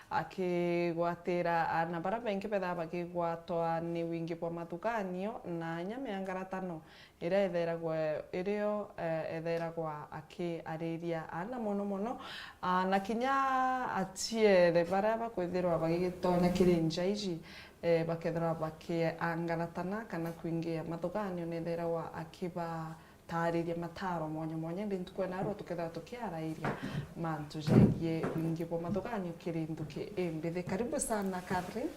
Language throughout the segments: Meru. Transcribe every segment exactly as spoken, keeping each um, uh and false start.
Akigwatira aana baria baingi bethaa bakigwatwa ni wingi bwa mathuganio na inya miangaratano iria etheragwa irio, eh, etheragwa akiariria aana mono mono, ah, na kinya aciere baria bakwithirwa bagitonya kiri nja iji, eh, bakethirwa bakiangaratana kana kwingia mathuganio, netheragwa akiba taariria mataaro mwanya mwanya, indi ntuku ya naarua tukethirwa tukiarairia mantu jegie wingi bwa mathuganio kiri nthuki imbithi. Karibu sana, Catherine.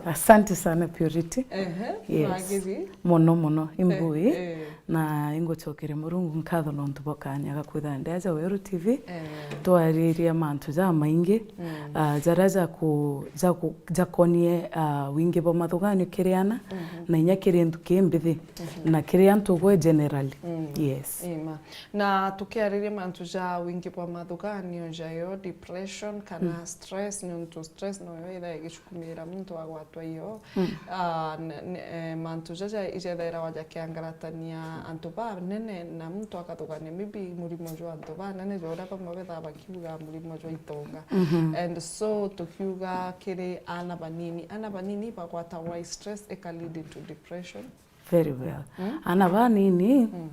Asante sana, Purity. Ehe, yes. Wagiri. Mono mono, imbui. Eh, eh. Na ingucokeria Murungu nkatho nontu bwa kanya ga kwithira ndi aja Weru T V. Eh. Twariria mantu jamaingi, mm, ah, jaria jaku-, jaku-, jakonie, ah, wingi bwa mathuganio kiri ana, mhm, na inya kiri nthuki imbithi. Mhm. Na kiri antu gwe generally. Mm. Yes. Ima. Na tukiariria mantu ja wingi bwa mathuganio jayo, depression kana, mm, stress, niuntu stress noyo ithaa igicukumira muntu agwatwa iyo. Mm. Ah, n-, n-, eh, mantu jaja ijethairagwa jakiangaratania antu banene na muntu akathugania maybe murimo jwa antu banene, ja uria bamwe bethaa bakiuga murimo jwa itonga. Mhm. And so tukiuga kiri ana banini, ana banini bagwatagwa i stress ika lead into depression. Very well. Mm. Ana banini, mm,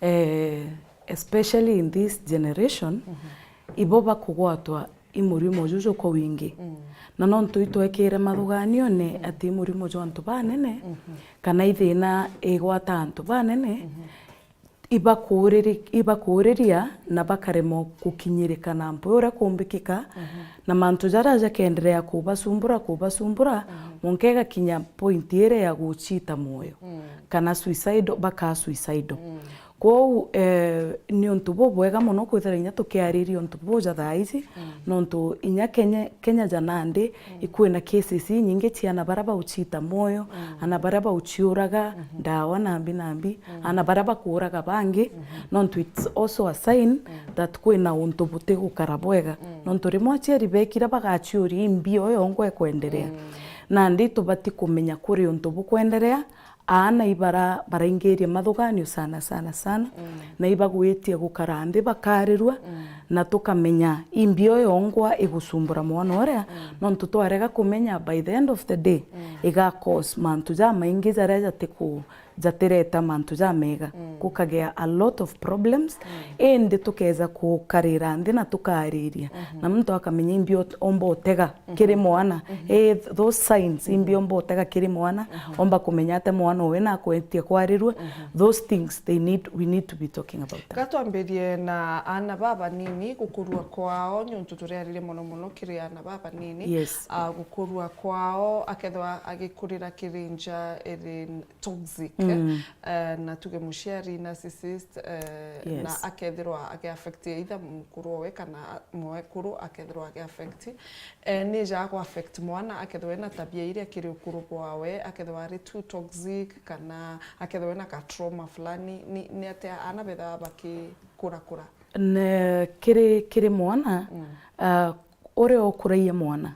eh, especially in this generation, mhm, ibo bakugwatwa i murimo juju kwa wingi. Mm. Na nontu itwekire mathuganione, mm, ati i murimo jwa antu banene, mhm, kana i thina igwata antu banene, mhm, ibakuriri-, ibakuuriria na bakaremwa gukinyirika na mpwi uria kumbikika, mhm, na mantu jaria jakeenderea kubasumbura, kubasumbura, mhm, mwanka igakinya point iria ya gucita mwoyo, mm, kana suicidal, bakaa suicidal. Mm. Kwou, eh, ni untu bubwega mono kwithira inya tukiariria untu buja thaa iji, mm, nontu inya Kenya, Kenya ja nandi, mm, ikwina cases inyingi cia ana baria baucita mwoyo, mm, ana baria bauciuraga, mhm, ndawa nambi nambi, mm, ana baria bakuuraga bangi, mhm, nontu it's also a sign, mm, that kwina untu butigukara bwega. Mm. Nontu rimwe aciari bekira bagaciuria, i mbio yongwa ikwenderea. Mm. Nandi tubati kumenya kuri untu bukwenderea, aana ibara-, baraingiria mathuganio sana, sana, sana, mm, na ibagwitie gukara nthi bakarirua, mm, na tukamenya i mbio yongwa igucumbura mwana uria, mm, nontu twarega kumenya, by the end of the day, mm, iga cause mantu jamaingi jaria jatiku-, jatireta mantu jamega, mm, gukagea a lot of problems, mm, indi tukeza gukarira nthi na tukaariria, mhm, na muntu akamenya i mbio omba utega, mhm, kiri mwana. Mhm. Eh, those signs, mhm, imbi omba utega kiri mwana, mhm, omba kumenya ati mwana uyu nakwetie kwarirua. Mhm. Those things they need, we need to be talking about them. Gatwambirie na aana babanini, gukurua kwao, niuntu turiaririe mono mono kiri aana babanini. Yes. Ah, gukurua kwao, akethwa agikurira kiri nja iri toxic, mm, eh, na tuge muciari narcissist, eh, yes, na akethirwa agi affect either mukuru owe kana mwekuru akethirwa agi affect, eh, ni ja ku affect mwana akethirwa ena tabia iria kiri ukuru bwawe, akethirwa ari too toxic kana akethirwa ena ka trauma fulani, ni, ni atia ana bethaga bakikura kura? Ne, kiri, kiri mwana, mm, ah, uria ukuragia mwana,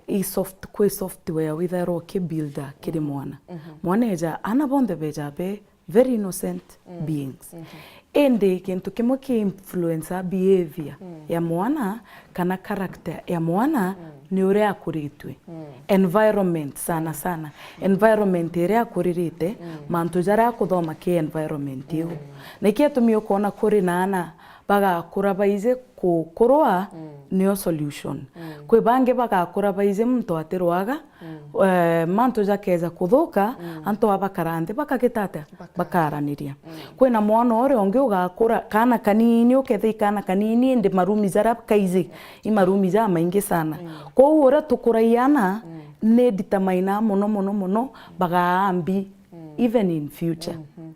i soft-, kwi software withairwa ukibuilda kiri mwana. Mhm. Mwana eja, ana bonthe beja be very innocent, mm, beings. Mhm. Indi gintu kimwe ki influencer behavior, mm, ya mwana kana character ya mwana, mm, ni uria akuritue. Mm. Environment sana sana. Environment iria akuririte, mm, mantu jaria akuthoma ki environment iu. Mm. Na ikio gitumi ukona kuri na ana bagakura baiji ku-, kurua, mm, nio solution. Mm. Kwi bangi bagakura baiji muntu atirwaga, mm, eh, mantu jakeja kuthuka, mm, antu aba bakara nthi bakagita atia? Baka- Bakaraniria. Mm. Kwina mwana uria ungi ugakura, kaana kanini, ukethia i kaana kanini, indi marumi jaria kaiji, i marumi jamaingi sana. Mm. Kwou uria tukuragia ana, mm, ni determine mono, mono, mono, bagaambi, mm, even in future. Mhm.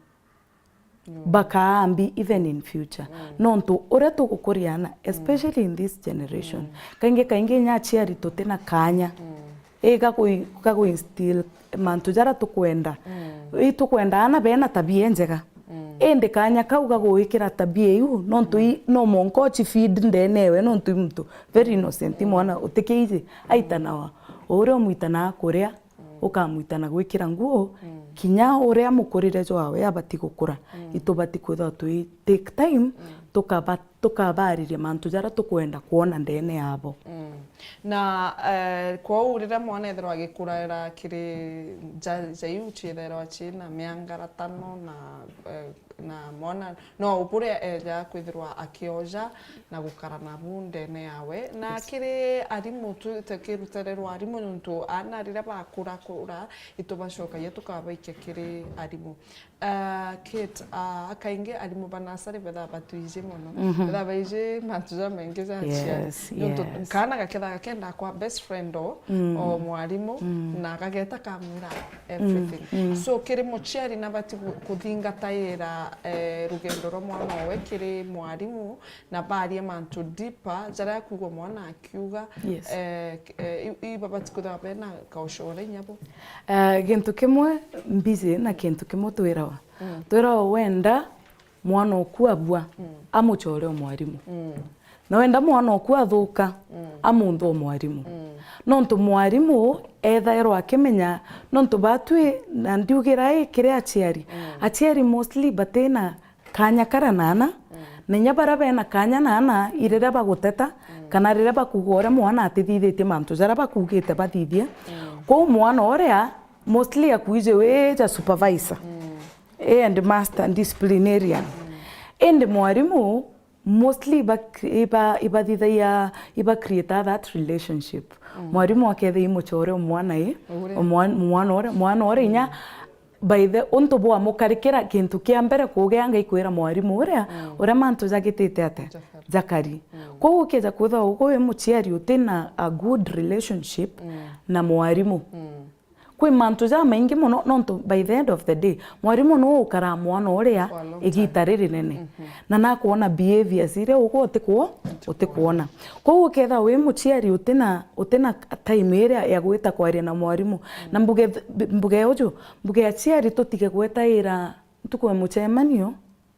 Bakaambi even in future. Mm. Nontu uria tugukuria ana, mm, especially in this generation, mm, kaingi kaingi inya aciari tutina kanya, mm, i gagu-, gagu instill mantu jaria tukwenda. Mm. I tukwenda ana bena tabia injega. Mm. Indi kanya kau gagwikira tabia iu, nontu i, no mwanka uci feed ndene ewe, nontu i muntu very innocent, i mwana utikiiji, aitanawa. O uria umwitanaga kuria, ukamwitana gwikira nguo, mm, kinya uria mukurire jwawe abati gukura. Mm. Itubati kwithirwa twi take time, mm, tukaba tukabariria mantu jaria tukwenda kwona ndene yabo. Mm. Na eh, kwou riria mwana ethirwa agikuraira kiri ja, ja iu ciithairwa ciina miangaratano na eh, na mwana no ubure eja kwithirwa akioja na gukara nabu ndene yawe. Na kiri arimu tu-, te-, kirutere rwa arimu, nontu aana riria bakura kura itubacokagia tukabaikia kiri arimu. Ah, Kate, ah, kaingi arimu ba nasari bethaa batwiji mono. Bethaa baiji mantu jamaingi ja aciari. Yes, nontu yes. Kaana gakethaa gakenda kwa best friend o, o mwarimu, na gageta kamwira everything. So kiri muciari nabati ku-, kuthingataira eh, rugendo rwa mwana owe kiri mwarimu, na barie mantu deeper jaria akwigua mwana akiuga. Yes. Eh, eh, i-, ibabati kwithirwa bena kaucora inya bo. Eh, gintu kimwe mbizi na kintu kimwe twirawa. Twirawa wenda mwana oku abua, amucore o mwarimu. Na wenda mwana oku athuka, amunthe o mwarimu. Nontu mwarimu ethairwa akimenya, nontu batwi, na ndiugira i kiri aciari. Aciari mostly batina kanya karia na ana, na inya baria bena kanya na ana, i riria baguteta, kana riria bakuuga uria mwana atithithitie mantu jaria bakuugite bathithie. Kwou mwana uria mostly akwiji wi ja supervisor, i headmaster, disciplinarian. Indi mwarimu mostly iba, iba, ibathithagia, iba create that relationship. Mwarimu akethia i mucore o mwana i, o mwan-, mwana uria, mwana uria inya by the, untu bwamukarikira, kintu kia mbere kuugia Ngai kwira mwarimu uria, uria mantu jagitite atia? Jakari. Jakari. Kwou ukija kwithirwa ugu wi muciari utina a good relationship na mwarimu, kwi mantu jamaingi mono, nontu by the end of the day, mwarimu niwe ukaraa mwana uria igita ririnene. Na nakwona behaviors iria ugu utikwona. Kwou ukethirwa wi muciari utina, utina time iria ya gwita kwaria na mwarimu. Na mbuge, mbuge uju, mbuge aciari tutige gwetaira ntuku ya mucemanio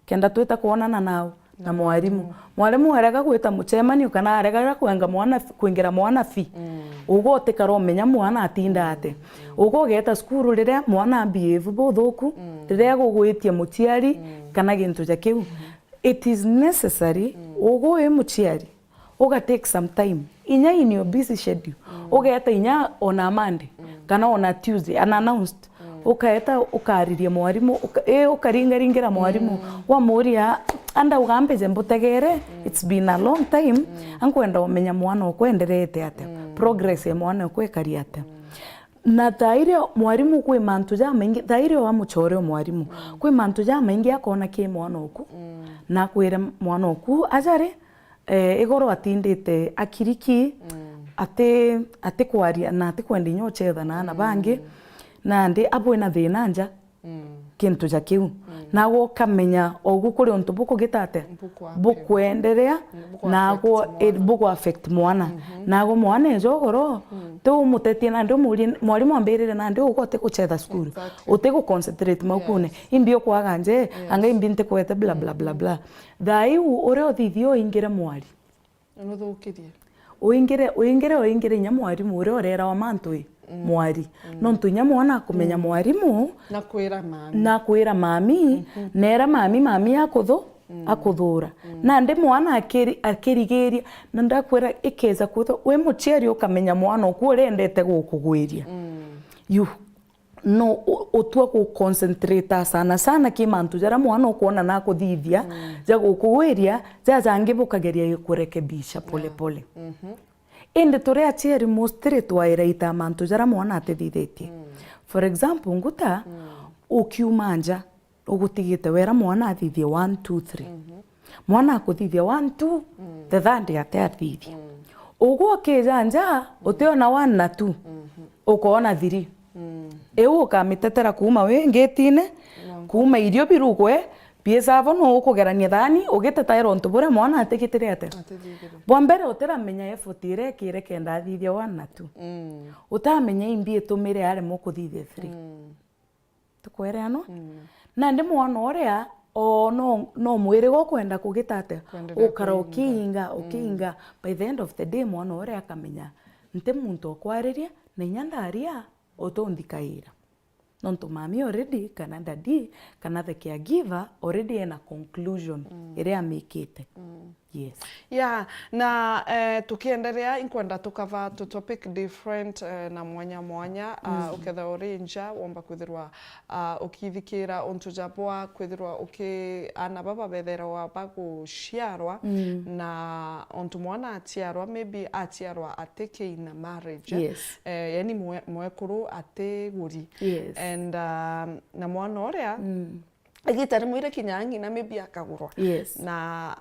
kenda twita kwonana nau na mwarimu. Mwarimu arega gwita mucemanio kana arega kwenga mwana, kwingira mwana fee. Ugu utikara umenya mwana atinda ate. Ugu ugeta cukuru riria mwana abehave buthuku, riria egugwitia muciari kana gintu ja kiu. It is necessary, ugu wi muciari, uga take some time, inya in your busy schedule, ugeeta inya on a Monday, kana on a Tuesday, unannounced, ukaeta ukariria mwarimu, uka-, ii, ukaringaringira mwarimu, wamuria, "Anda uga mbije mbutegere, it's been a long time, ankwenda umenya mwana okwa endereete atia, progress ya mwana okwa ikari atia." Na thairio mwarimu kwi mantu jamaingi, thairio wa mucore o mwarimu, kwi mantu jamaingi akona ki mwana oku, na akwire mwana oku ajari, eh, igoro atindite akiriki, ati, atikwaria na atikwenda inya uchetha na ana bangi, nandi abwina thina nja, kintu ja kiu. Nagwe ukamenya ogu kuri untu bukugita atia? Bukwenderea, nagwe bukwa affect mwana. Nagwe mwana eja ugoro, ti umutetie nandi umurie, mwarimu ambirire nandi ugwe utigucetha cukuru, utiguconcentrate maukune, imbi ukwaga nje, anga imbi ntikwete bla bla bla bla. Thaa iu uria uthithia uingire mwari. Nuthukirie. Uingire, uingire, uingire inya mwarimu uria urerawa mantu i mwari. Nontu inya mwana akumenya mwarimu, na kwira mami, na kwira mami, nera mami, mami akuthu-, akuthura. Nandi mwana akiri-, akirigiria, na ndakwira ikeja kwithwa wi muciari ukamenya mwana oku urendete gukugwiria. You no u-, utua guconcentrate sana sana ki mantu jaria mwana ukwona na akuthithia, ja gukugwiria, ja jangi bukageria kurekebisha pole pole. Indi turi aciari mostly twaira ita mantu jaria mwana atithithitie. For example, nguta, ukiuma nja, ugutigite wera mwana athithie one, two, three. Mwana akuthithia one, two, the third ati athithie. Ugu ukija nja, utiona one na two, ukoona three. Iu ukamitetera kuuma wi ngitine, kuuma irio birugwe, biisavo nu ukugerania thani, ugitetaira untu buria mwana atigitire ate. Bwa mbere utiramenya effort iria ekire kenda athithia one na two. Utamenya imbi itumire aremwa kuthithia three. Tukwereanwa? Nandi mwana uria, o no, no mwiri gukwenda kugita atia? Ukara ukiinga, ukiinga. By the end of the day, mwana uria akamenya, nti muntu okwariria, na inya ndaria, utunthikaira. Nontu mami already, kana daddy, kana the caregiver, already ena conclusion iria amikite. Yes. Yeah, na eh, tukiendelea, inkwenda tukava tu topic different eh, na mwanya mwanya. Ah, ukethirwa uri nja, womba kwithirwa ah, ukithikira untu jabwa, kwithirwa uki ana baba betherwa baguciarwa na untu mwana aciarwa, maybe aciarwa atikiina marriage eh? Yes. Eh, yani mwe- mwekuru atiguri Yes. And um, na mwana uria igita rimwe ire kinya ng'ina maybe akagurwa Yes. na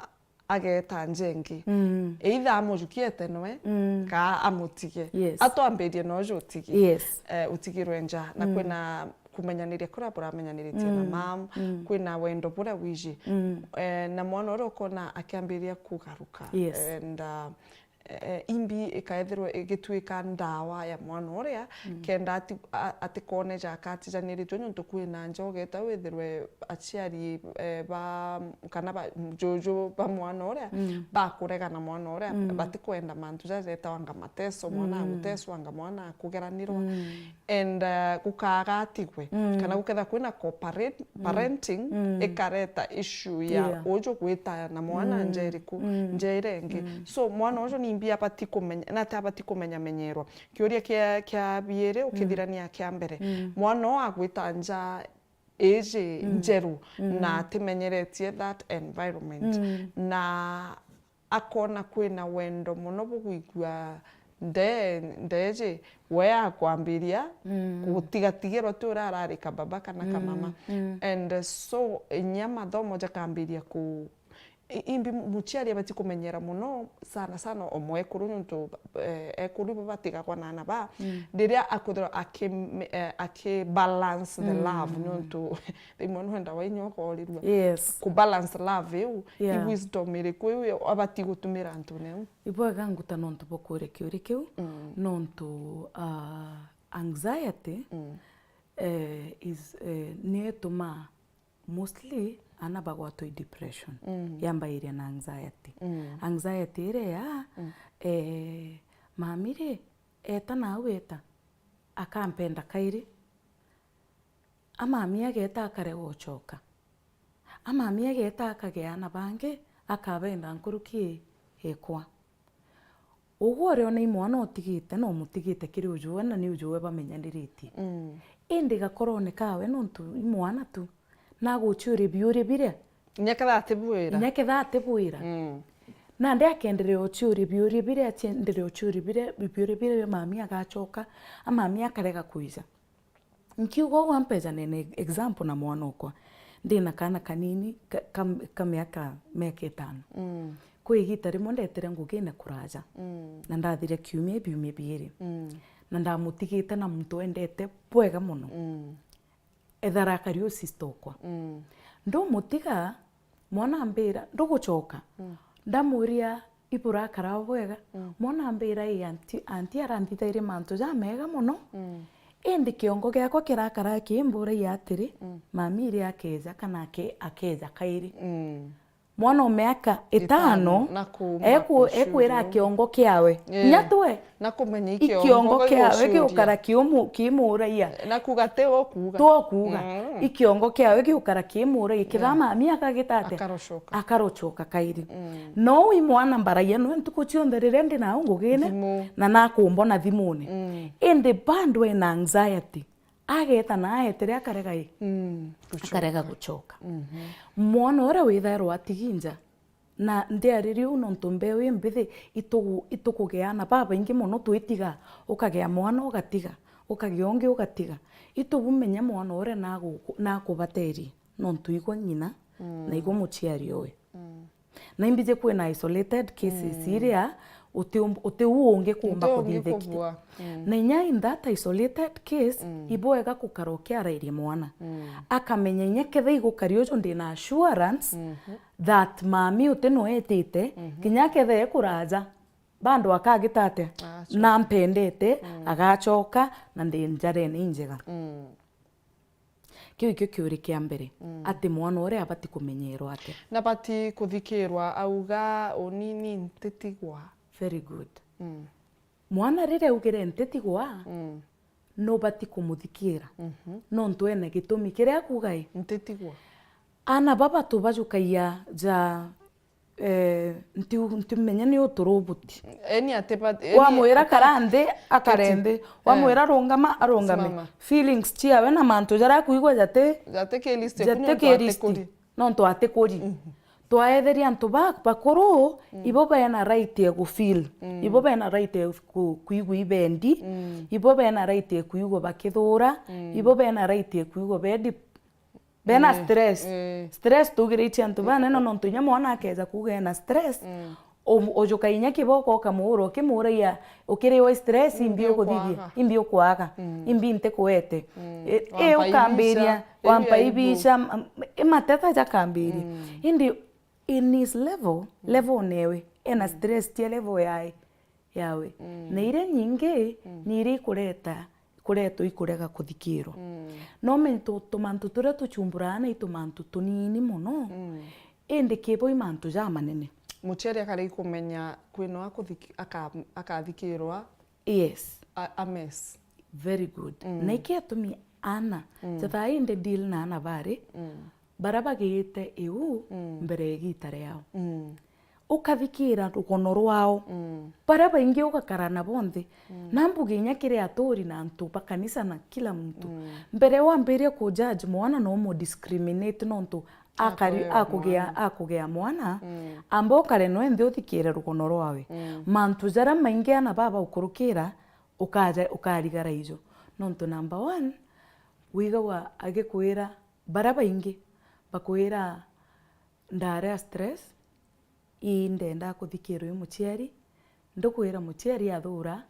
ageta njengi Mm. either amujukie tenwe Mm. kaa amutige Yes. atwambirie noju utigi Yes. eh, utigirwe nja na kwina kumenyaniria kuria buramenyaniritie na mam kwina wendo buria wiji Mm. eh, na mwana uria ukona akiambiria kugaruka Yes. And uh, eh, imbi ikaethirwa igituika ndawa ya mwana uria kenda ati- a- atikone jaka atijaniritwe nontu kwina nja ugeta withirwe aciari eh, ba kana ba juju ba mwana uria bakurega na mwana uria batikwenda mantu jaja jetawanga mateso mwana aguteswanga mwana akugeranirwa and uh, gukaaga atigwe kana guketha kwina co-parent- parenting ikareta issue ya Yeah. uju gwita na mwana nja iriku nja iria ingi so mwana uju nimbi abati kumenya nate abati kumenya menyerwa kiuria kia kia biiri ukithirania kia mbere mwana uu agwita nja iji njeru na atimenyeretie that environment na akona kwina wendo mono bugwigua nde ndeji we akwambiria gutigatigirwa ti uria arari kababa kana kamama and so inya mathomo jakambiria ku i- imbi muciari abati kumenyera mono sana sana omwekuru nontu eh, ekuru ibo batigagwa na ana ba riria akwithirwa aki eh, aki balance the love nontu rimwe nwenda wainya ukorirua Yes. Ku balance love iu Yeah. i wisdom iriku iu abati gutumira antune u Ibwega nguta nontu bwa kuria kiuria kiu nontu uh, anxiety eh, is eh, ni itumaa mostly ana bagwatwa i depression yambairia na anxiety. Anxiety iria ya eh, mami ri eta nau eta akampenda kairi. Amami ageeta akarega ucoka. Amami ageeta akagea aana bangi akabenda nkuruki ekwa. Ugwe uria ona i mwana utigite na umutigite kiri ujuwe na ni ujuwe bamenyaniritie. Indi gakorone kawe nontu i mwana tu na aguciuria biuria biria. Inya ketha atibwira. Inya ketha atibwira. Nandi akenderea uciuria biuria biria, acienderea uciuria biria, biuria biria bia mami agacoka, amami akarega kwija. Nkiuga uu ampeja nene example na mwana okwa. Ndina kaana kanini ka, ka, ka miaka, miaka itano. Kwi igita rimwe ndetire ngugine kuraja. Na ndathire kiumia biumia biiri. Na ndamutigite na muntu endete bwega mono. Ethara akari u sister okwa. Ndumutiga, mwana ambira, ndugucoka. Ndamuria, iburakara bwega? Mwana ambira, ii anti, anti aranthithairie mantu jamega mono. Indi kiongo giakwa kirakara kimburagia atiri, mami iri akeja kana ake-, akeja kairi. Mwana o miaka itano, na kuuma eku-, ekwira kiongo kiawe. Ii. Nyatwe. Na kumenya i kiongo kiawe giukara kiumu-, kimuragia. Na kuga ti ukuuga. Ti ukuuga. Ikiongo kiawe giukara kimuragia. Kithama mami akagita atia? Akarocoka. Akarocoka kairi. No wi mwana mbaragia nwe ntuku cionthe riria ndi nau ngugine, na nakumbona thimune. Indi bado ena anxiety. Ageta na aetere akarega i? Akarega gucoka. Mwana uria withairwa atigi nja, na ndiariri uu nontu mbeu i mbithi, itugu-, itukugeana babaingi mono twitiga, ukagea mwana ugatiga, ukagea ungi ugatiga. Itubu menya mwana uria naguku-, nakubaterie, nontu igwe ng'ina, na igwe muciari owe. Na imbiji kwina isolated cases iria uti-, utiu ungi kuumba kuthithikia. Na inya in that isolated case, ibwega gukara ukiarairie mwana. Akamenya inya ketha igukari uju ndina assurance that mami uti no etite, kinya ketha ekuraja, bado akagita atia? Agacoka. Na mpendete, agacoka, na ndi njarene injega. Kiu ikio kiuri kia mbere, ati mwana uria abati kumenyerwa atia? Na bati kuthikirwa, auga, unini ntitigwa. Very good. Mwana riria augire ntitigwa, nubati kumuthikira. Nontu ena gitumi kiria akuuga i? Ntitigwa. Ana baba tubajukagia ja eh, ntiu-, ntimenya ni uturubuti. Eni ati ba-, eni Wamwira ata-, kara nthi, akare keti. Nthi. Eh. Wamwira rungama, arungame. Simama. Feelings ciawe na mantu jaria akwigua jati-, Jati ki list, jati kunyo ki list. Atikuri. Nontu atikuri. Mhm. Twaetheria antu ba-, bakuru, Mm. ibo bena right ya gufeel. Mm. Ibo bena right ya ku-, kwigua ibendi. Mm. Ibo bena right ya kwigua bakithura. Mm. Ibo bena right ya kwigua bendi-, bena Eh, stress. Eh. Stress tugiritie antu banene, nontu inya mwana akeja kuuga ena stress, Mm. u-, ujuka inya kiboko ukamuura, ukimuuragia, ukiriwa stress, imbi Imbi ukuthithia, ukwaga. Imbi ukwaga, Mm. imbi ntikwete. Mm. I-, i Wampa ukambiria, ibica, wampa ibica, ibica, m-, m-, i mateta jakambiria. Mm. Indi in his level, Mm. level newe, ena Mm. stress tia level yae, yawe. Mm. Na iria nyingi, Mm. ni iria ikureta, kuretwa ikurega kuthikirwa. Mm. No menye tu-, tumantu turia tuchumburaa na i tumantu tunini mono, Mm. indi kibo i mantu jamanene. Muciari akari kumenya kwinoa kuthiki-, aka-, akathikirwa. Yes. A, a mess. Very good. Mm. Na ikio itumi ana, Mm. jathaa indi deal na ana bari, Mm. baria bagiite iu Mm. mbere ya igiita riao. Mm. Ukathikira rugono rwao. Mm. Baria baingi ugakara nabo nthi. Mm. Na mbuge inya kiri aturi na antu ba kanisa na kila muntu. Mm. Mbere wambiria ku judge mwana, no umu discriminate nontu akari-, Akwea akugia, mwana. Akugia mwana, Mm. amba ukare noe nthi uthikire rugono rwawe. Mm. Mantu jaria maingi ana baba ukurukira, ukaja, ukarigara ijo. Nontu number one, wigagwa agikwira, baria baingi bakwira, "Ndari a stress, ii ndenda kuthikirwa i muciari." Ndukwira muciari athura,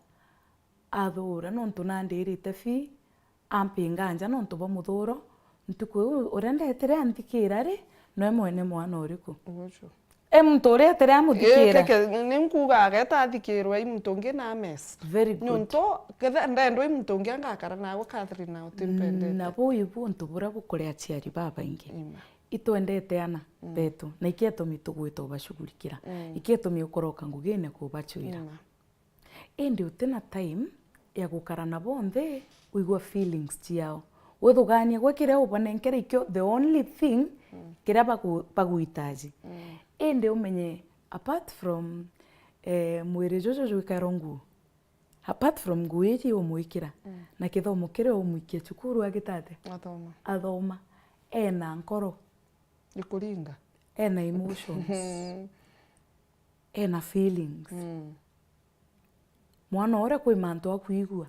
athura nontu nandirite fi, ampinga nja nontu bwa muthuro. Ntuku iu uria ndetire anthikira ri, noe mwene mwana uriku? Ugucu. E muntu uria etire amuthikira. Ii, keke, ni nkuuga ageta athikirwa i muntu ungi na mess. Very good. Niuntu ketha ndendwa i muntu ungi angakara nawe, Catherine, na utimpendete. Na buu ibu untu buria bukuri aciari babaingi. Ima. Itwendete ana Mm. betu, na ikio itumi tugwita ubashugurikira. Mm. Ikio itumi ukoroka ngugine kubachwira. Ima. Indi uti na time ya gukara nabo nthi, wigua feelings ciao. Withugania gwe kiria ubanenkere ikio the only thing Mm. kiria bagu-, baguitaji. Mm. Indi umenye, apart from, eh, mwiri juju jwikarwa nguu, apart from nguu iji umwikira, Mm. na kithomo kiria umwikia cukuru agitate? Athoma. Athoma. Ena nkoro. Ikuringa. Ena emotions. Ena feelings. Mm. Mwana uria kwi mantu akwigua,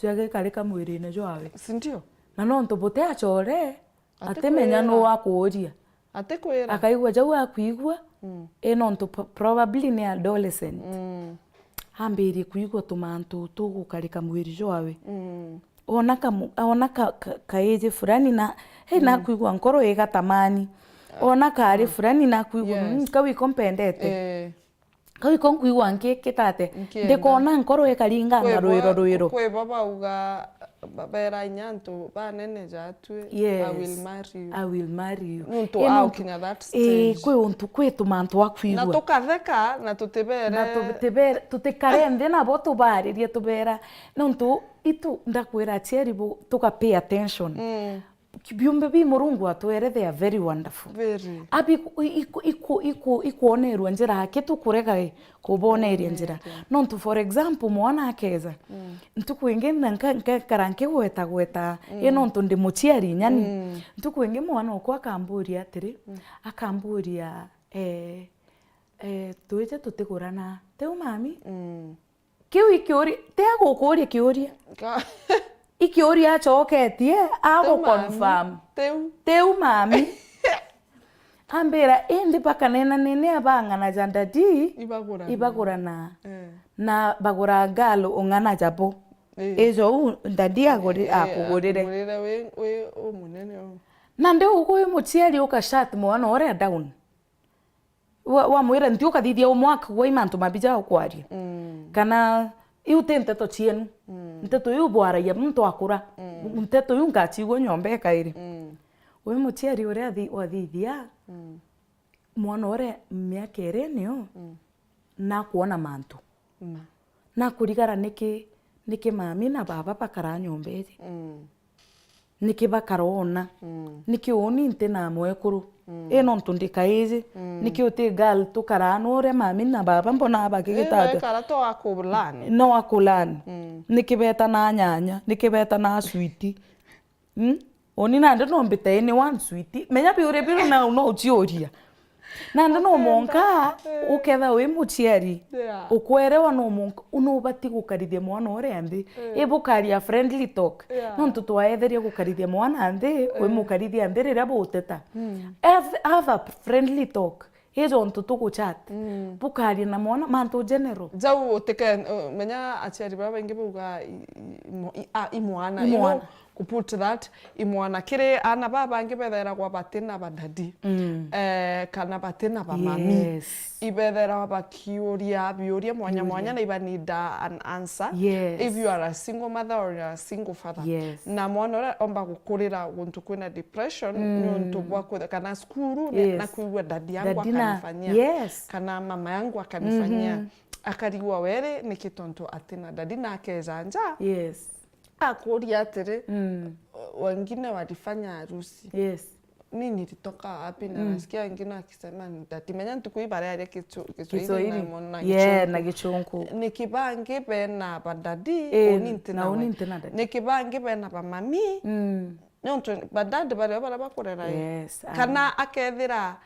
jagikari ka mwirine jwawe. Si ndio? Na nontu buti acore, atimenya Atikwira. Nu akuuria. Atikwira. Akaigua jau akwigua, Mm. i nontu p-, probably ni adolescent. Mm. Ambirie kwigua tumantu tugukarika mwiri jwawe. Mm. Ona kamu-, ona ka, ka, kaiji fulani na, hei, Mm. nakwigua nkoro igatamani. Ona kari Ah. fulani nakwigua, Yes. "Mm, kau iko mpendete." Eh. Kau iko nkwigua nki-, kitate. Nkienda. Ndikona nkoro ikaringa Kwi na rwiro, bo-, rwiro. Kwi bo bauga, ba-, bera inya antu banene jatue, Yes. "I will marry you." I will marry you. Nuntu Eh, au nuntu, kinya that eh, stage. Kwi untu, kwi tumantu akwigua. Na tukatheka, na tutibere. Na tutibere, tutikare nthi nabo tubaririe tubera. Nuntu itu, ndakwira aciari bo, tuka pay attention. Mm. Biumbe bi Murungu atwere, they are very wonderful. Very. Abi iku-, iku-, iku-, iku-, ikwonerua njira aki tukurega i kuboneria njira. Kuboneria. Nontu, for example, mwana akeza, Mm. ntuku ingi na nka-, nkekara nkigweta gweta, Mm. i nontu ndi muciari nyani. Mm. Ntuku ingi mwana okwa akamburia atiri, Mm. akamburia, eh, eh, "Twije tutigurana, tiu mami?" Mm. Kiu ikiuria, ti agukuuria kiuria. Ka- Ikiuria acoketie, Tiu mami. Aguconfirm. Tiu. Tiu mami. Ambira, indi bakanena nene abang'ana ja ndadi, Ibagurana. Ibagurana. Eh. Na bagura ngalo ung'ana jabo. Eh. Ijo u ndadi aguri-, Eh, akugurire. Akugurire wi, wi umunene u. Na ndi ugu wi muciari uka shut mwana uria down. Wa-, wamwira, "Nthi ukathithia umwe akagua i mantu mabi ja ukwaria." Mm. Kana, "Iu ti nteto cienu." Mm. Nteto iu bwaragia muntu akura. Mm. Nteto iu ngacigua nyomba ikairi. Mm. Wi muciari uria athi-, wathithia, Mm. mwana uria miaka iri niyo, Mm. nakwona mantu. Ma. Nakurigara niki, niki mami na baba bakara nyomba iji. Mm. Niki bakaroona? Mm. Niki uuni nti na mwekuru? Mm. I nontu ndi kaiji. Mm. Niki uti girl tukaraa nu uria mami na baba mbonaa bakigita atia? Baikara tu akulan. No akulan. Mm. Niki betanaa nyanya? Niki betanaa sweet? Mm? Uuni nandi no mbite ini one sweet. Menya biuria biu na no uciuria. Nandi no monka uketha wi muciari, yeah, ukwerewa no monka, no ubati gukarithia mwana uria nthi. Mm. Ibukaria friendly talk. Yeah. Nontu twaetheria gukarithia mwana nthi, mm, wimukarithia nthi riria buteta. Mm. Have, have a friendly talk. Iji untu tuguchat. Mm. Bukaria na mwana, mantu general. Jau utike, uh, menya aciari baba baingi bauga i, i, mo-, i, a, i mwana. I mwana. Ku put that, i mwana. Kiri aana baba bangi bethairagwa batina badadi. Mm. Eh, kana batina bamami. Yes. Ibethairwa bakiuria biuria mwanya mwanya, na ibanida an answer. Yes. If you are a single mother or you are a single father. Yes. Na mwana uria omba gukurira guntu kwina depression, mm, niuntu bwa kwitha, kana cukuru, ne-, yes, na kwigua dadi yangu, dadi na, akanifanyia. Yes. Kana mama yangu akanifanyia. Mhm. Akarigwa were, niki tontu atina dadi na akeja nja. Yes. Akuria atiri, mm, "Wengine walifanya harusi. Yes. Nini ilitoka wapi?" Na, mm, nasikia wengine wakisema ni dadi. Menya ntuku hii baria aria Kichu-, Kiswahili. Kiswahili. Na, na, yeah, Gichungu. Na Gichungu. Niki bangi bena badadi, eh, uni ntina na uni we. Ntina dadi. Niki bangi bena bamami. Mm. Nontu badadi baria baria bakurera i. Yes, kana akethira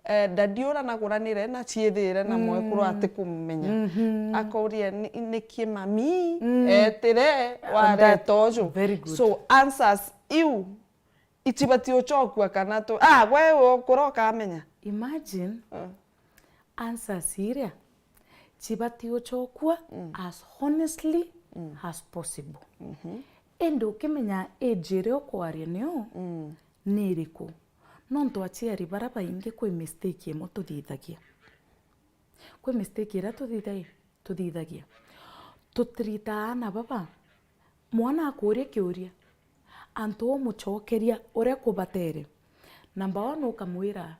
eh, dadi uria naguranire na ciithire na, mm, mwekuru atikumumenya. Mhm. Akauria, "Ni, niki mami, mm, etire, on that, wareta uju?" Very good. So, answers iu itibati ucokua kana tu, ah, gwe ukura ukamenya. Imagine, mm, answers iria cibati ucokua, mm, as honestly, mm, as possible. Mhm. Indi ukimenya age iria ukwaria niyo, mm, ni iriku? Nontu aciari baria baingi kwi mistake imwe tuthithagia. Kwi mistake iria tuthithagia, tuthithagia. Tutreat aana baba, mwana akuuria kiuria, antu umucokeria uria kubatere. Number one, ukamwira,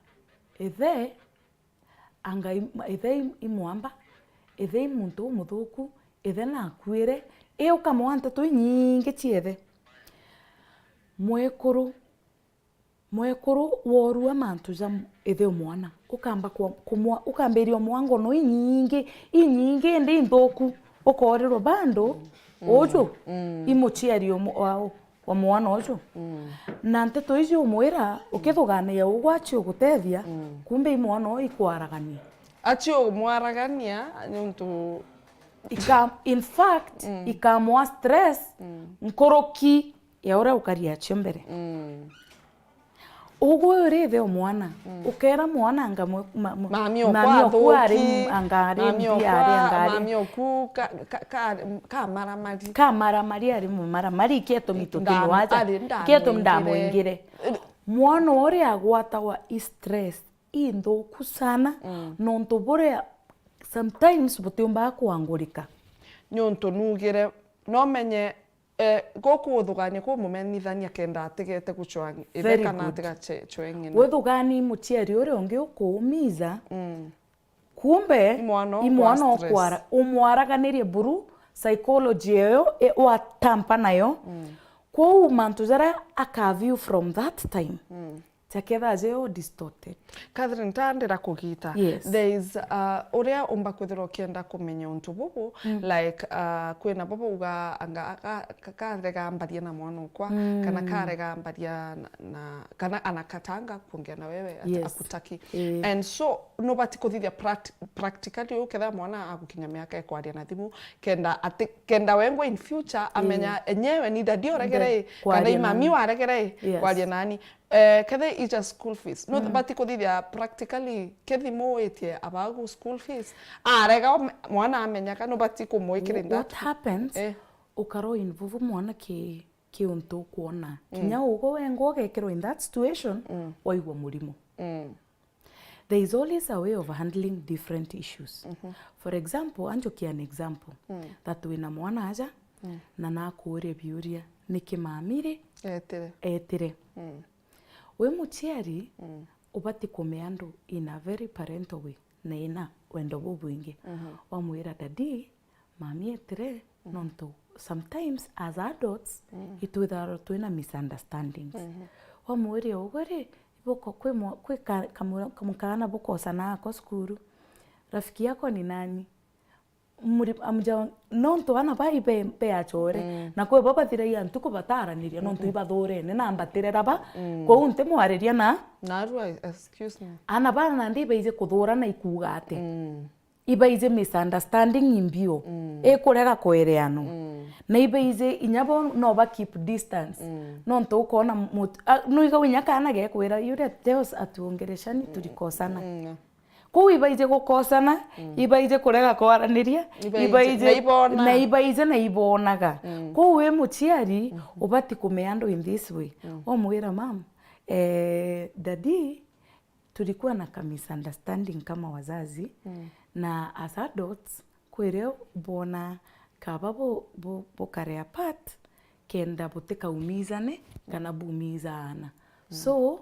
"Ithe, anga i-, ithe i, i mwamba, ithe i muntu umuthuku, ithe nakuire." I ukamwaa nteto inyingi cia ithe. Mwekuru, mwekuru worua mantu ja m-, ithe o mwana, ukamba kwa-, kumwa-, ukambiria umwaa ngono inyingi, inyingi indi inthuku, ukoorirwa bando, mm, uju, mm, i muciari o mu-, wa u-, wa mwana uju. Mm. Na nteto iji umwira, ukithugania ugwe acio gutethia, mm, kumbe i mwana uu ikwaragania. Acio umwaragania, niuntu ika-, in fact, mm, ikamwa stress, mm, nkuruki ya uria ukari acio mbere. Mm. Ugwe uri ithe o mwana, mm, ukera mwana anga mwe-, ma-, ma-, mami okwa mami okwa ari athuki, mu-, anga ari mami mbi, okwa, ari anga ari. Mami oku ka, ka, ka, ka maramari. Ka maramari ari mu maramari, iketumi tutinwaja, ari iketumi ndamwingire. Ndamwingire. Mwana uria agwatagwa i stress inthuku sana, mm, nontu buria sometimes butiumbaga kwangurika. Niuntu nugire, no menye, eh, guku uthugania kumumenyithania kenda atigete gucwa ithe. Very kana good. Atigacwe ng'ina. Withugani muciari uria ungi ukuumiza, mm, kumbe i mwana i mwana ukwara-, umwaraganirie buru psychology eyo, e, watampa nayo. Mm. Kwou mantu jaria aka view from that time, mm, jakethira jayo distorted. Catherine, ta ndira kugita. Yes. There is, uh, uria umba kwithirwa ukienda kumenya untu bubu, mm, like, uh, kwina bo bauga anga, ka, ka, karega mbarie na mwana okwa, mm, kana karega mbaria na, na, kana anakatanga kuongea na wewe, at-, yes, akutaki. Eh. And so, nubati kuthithia pract-, practically, ukethira mwana agukinya miaka ya kwaria na thimu, kenda ati, kenda wengwa in future amenya, mm, enyewe ni dadi oregere, nde-, kana kwaria i mami nani. Waregere, yes, kwaria nani. Eh, kethe ija school fees. No, mm, bati kuthithia practically, kethimu witie abagu school fees. Arega ome-, mwana amenyaga, no bati kumwikira in that. What happens? Eh. Ukaro involve mwana ki, ki untu ukwona. Mm. Kinya ugwe wengwa ugekirwa in that situation, mm, waigua murimo. Mm. There is always a way of handling different issues. Mhm. For example, anjokia an example, mm, that wina mwana aja, mm, na nakuuria biuria, niki mami ri etire? Etire. Mm. Wi muciari, mm, ubati kume andu in a very parental way, na ina wendo bubwingi. Mhm. Wamwira, "Daddy, mami etire, mm, nontu sometimes as adults, itwithairwa twina misunderstandings. Wamwiria uguo ri, ibuko-, kwi mwa-, kwi ka-, kamura-, kamukana bukosana ako cukuru, rafiki yako ni nani? Muri-, amja-, nontu ana bai be, be achore, na kwi bo bathiragia ntuku bataraniria, nontu ibathurene na mbatirera ba, kwou ntimwariria na. Narua, excuse me. Ana bana nandi ibaije kuthurana ikuuga ati? Ibaije misunderstanding imbiu, ikurega kwereanwa. Na ibaije inya bo no ba keep distance. Nontu ukona mut-, a, nuiga inya kana gekwira, "Yule tells atuongeleshani, tulikosana." Kuu ibaije gukosana, ibaije kurega kwaraniria, ibaije, ibaije, na ibona, na ibaije na ibonaga. Kuu wi muciari, ubati kumea andu in this way. Wamwira, "Mam, eh, daddy, tulikuwa na ka misunderstanding kama wazazi, na as adults, kwirio bona kaba bu-, bu-, bukare apart, kenda butikaumizane kana buumiza aana. So,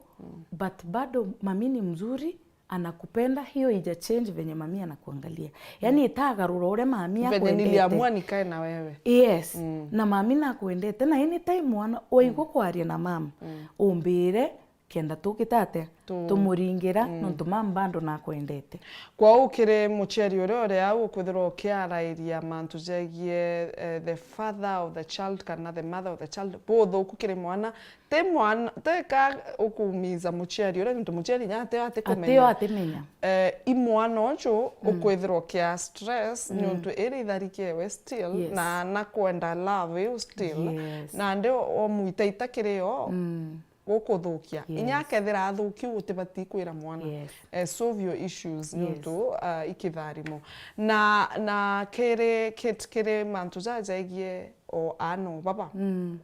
but bado mami ni mzuri, anakupenda, hiyo ija change venye mami anakuangalia." Yani, itagarura uria mami akwendete. Venye niliamua nikae na wewe. Yes. Na mami nakwendete, na anytime mwana waigua kwaria na mam, umbire, kenda tugitate, tu-, tumuringira, nontu mam bado nakwendete. Kwou kiri muciari uria uri au ukwithirwa ukiarairia mantu jegie, eh, the father of the child kana the mother of the child, buthuku kiri mwana, ti mwana, ti ka ukumiza muciari uria, nontu muciari inya atio atikumenya. Atio atimenya. Eh, i mwana uju ukwithirwa ukia stress, nontu iri ithariki ewe still, yes, na nakwenda love iu still, yes, nandi omwita ita kiri o. Gukuthukia. Yes. Inya akethira athukiu, utibati kwira mwana. Yes. Eh, solve your issues, yes, nontu, ah, ikitharimo. Na, na kiri, kit-, kiri mantu jajegie o ana o baba. Mm.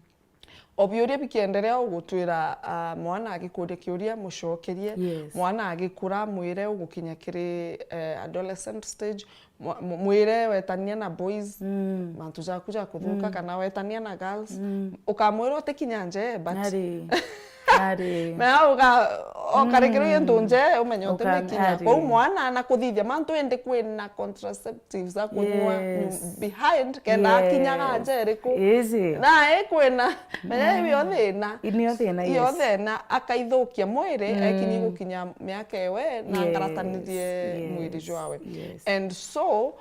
O biuria bikienderea ugutwira, ah, mwana agikuria kiuria, mucokerie. Yes. Mwana agikura, mwire ugukinya kiri, eh, adolescent stage, mwa-, mu-, mwire wetania na boys, mm, mantu jaku ja kuthuka, mm, kana wetania na girls, mm, ukamwira utikinya nje, but ari, ari. Na uka-, ukarekereria, mm, ntu nje, umenye uka-, utikinya. Ari. Kwou mwana na kuthithia mantu, indi kwina contraceptives za kunyua, yes, nyu-, behind, kenda, yes, akinyaga nje iriku. Easy. Na e kwina, menya, mm, iyo thina. Nio thina, iyo, yes, thina, akaithukia mwiri, mm, ekinyi gukinya miaka iwe, na, yes, ngaratanirie, yes, mwiri jwawe. Yes. And so,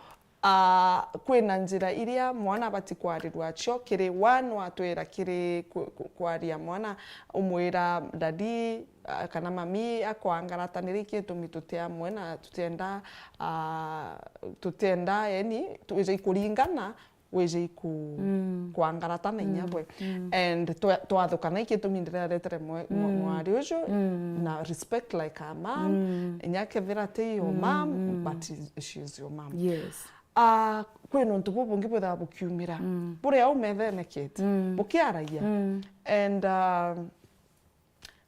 ah, kwina njira iria mwana abati kwarirwa cio kiri one, watwira kiri ku-, ku-, kwaria mwana, umwira, "Daddy, ah, kana mami akwangaratanira iki gitumi tuti amwe na tutienda, ah, tutienda, yani, twije ikuringana, wije iku-, mm, kwangaratana inya, mm, bwe." Mm. And twa-, twathukana iki gitumi ndiraretere mwe-, mwa-, mm, mwari uju, mm, na respect like a mom, mm, inya kethira ti your, mm, mom, mm, but she is your mom. Yes. Ah, kwina untu bubungi bwithaga bukiumira. Mm. Buri au methene kiti, mm, bukiaragia. Mm. And, ah,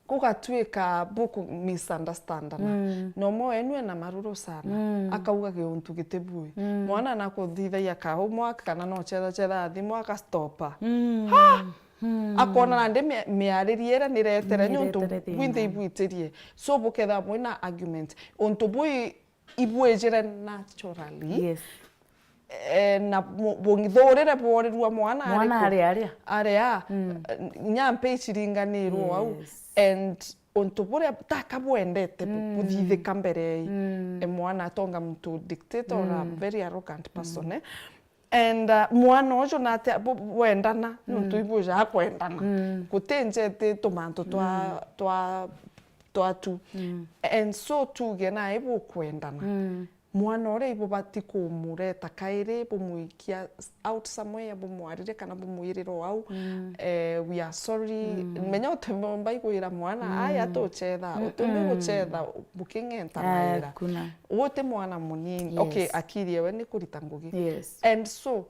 gugatuika buku misunderstandana. Mm. Na umwe wenu ena maruru sana. Mm. Akauga giuntu gitibui. Mm. Mwana nakuthithagia ka homework kana no chetha chetha thimu agastopa. Mm. Ha! Mm. Akona nandi mi-, miaririe iria niretere, niretere niuntu thina. Bwinthe ibwitirie. So buketha mwina argument. Untu bui ibwijire naturally. Yes. Eh, na bu-, bungithurire bworirua mwana. Mwana ariku? Ari aria. Ari a, mm, eh, nyampe iciringanirwo au. Yes. And untu buria taka bwendete bu-, mm, buthithika mbere, mm, e mwana atonga muntu dictator or a, mm, very arrogant person, mm, eh. And, uh, mwana uju nate bu-, bwendana, nontu, mm, ibujaa kwendana. Mm. Guti njeti tumantu twa, mm, twa, twatu. Mm. And so tuge nae bukwendana. Mm. Mwana uria ibubati kumureta kairi, bumwikia out somewhere, bumwaririe kana bumwirira o au, mm, eh, "We are sorry." Mm. Menya utimba igwira mwana, mm, "Aya tuchetha." Mm-mm. Utimbi guchetha buking'entanaira. Ah, kuna. Uti mwana munini. Yes. Okay, akiri ewe ni kurita ngugi. Yes. And so,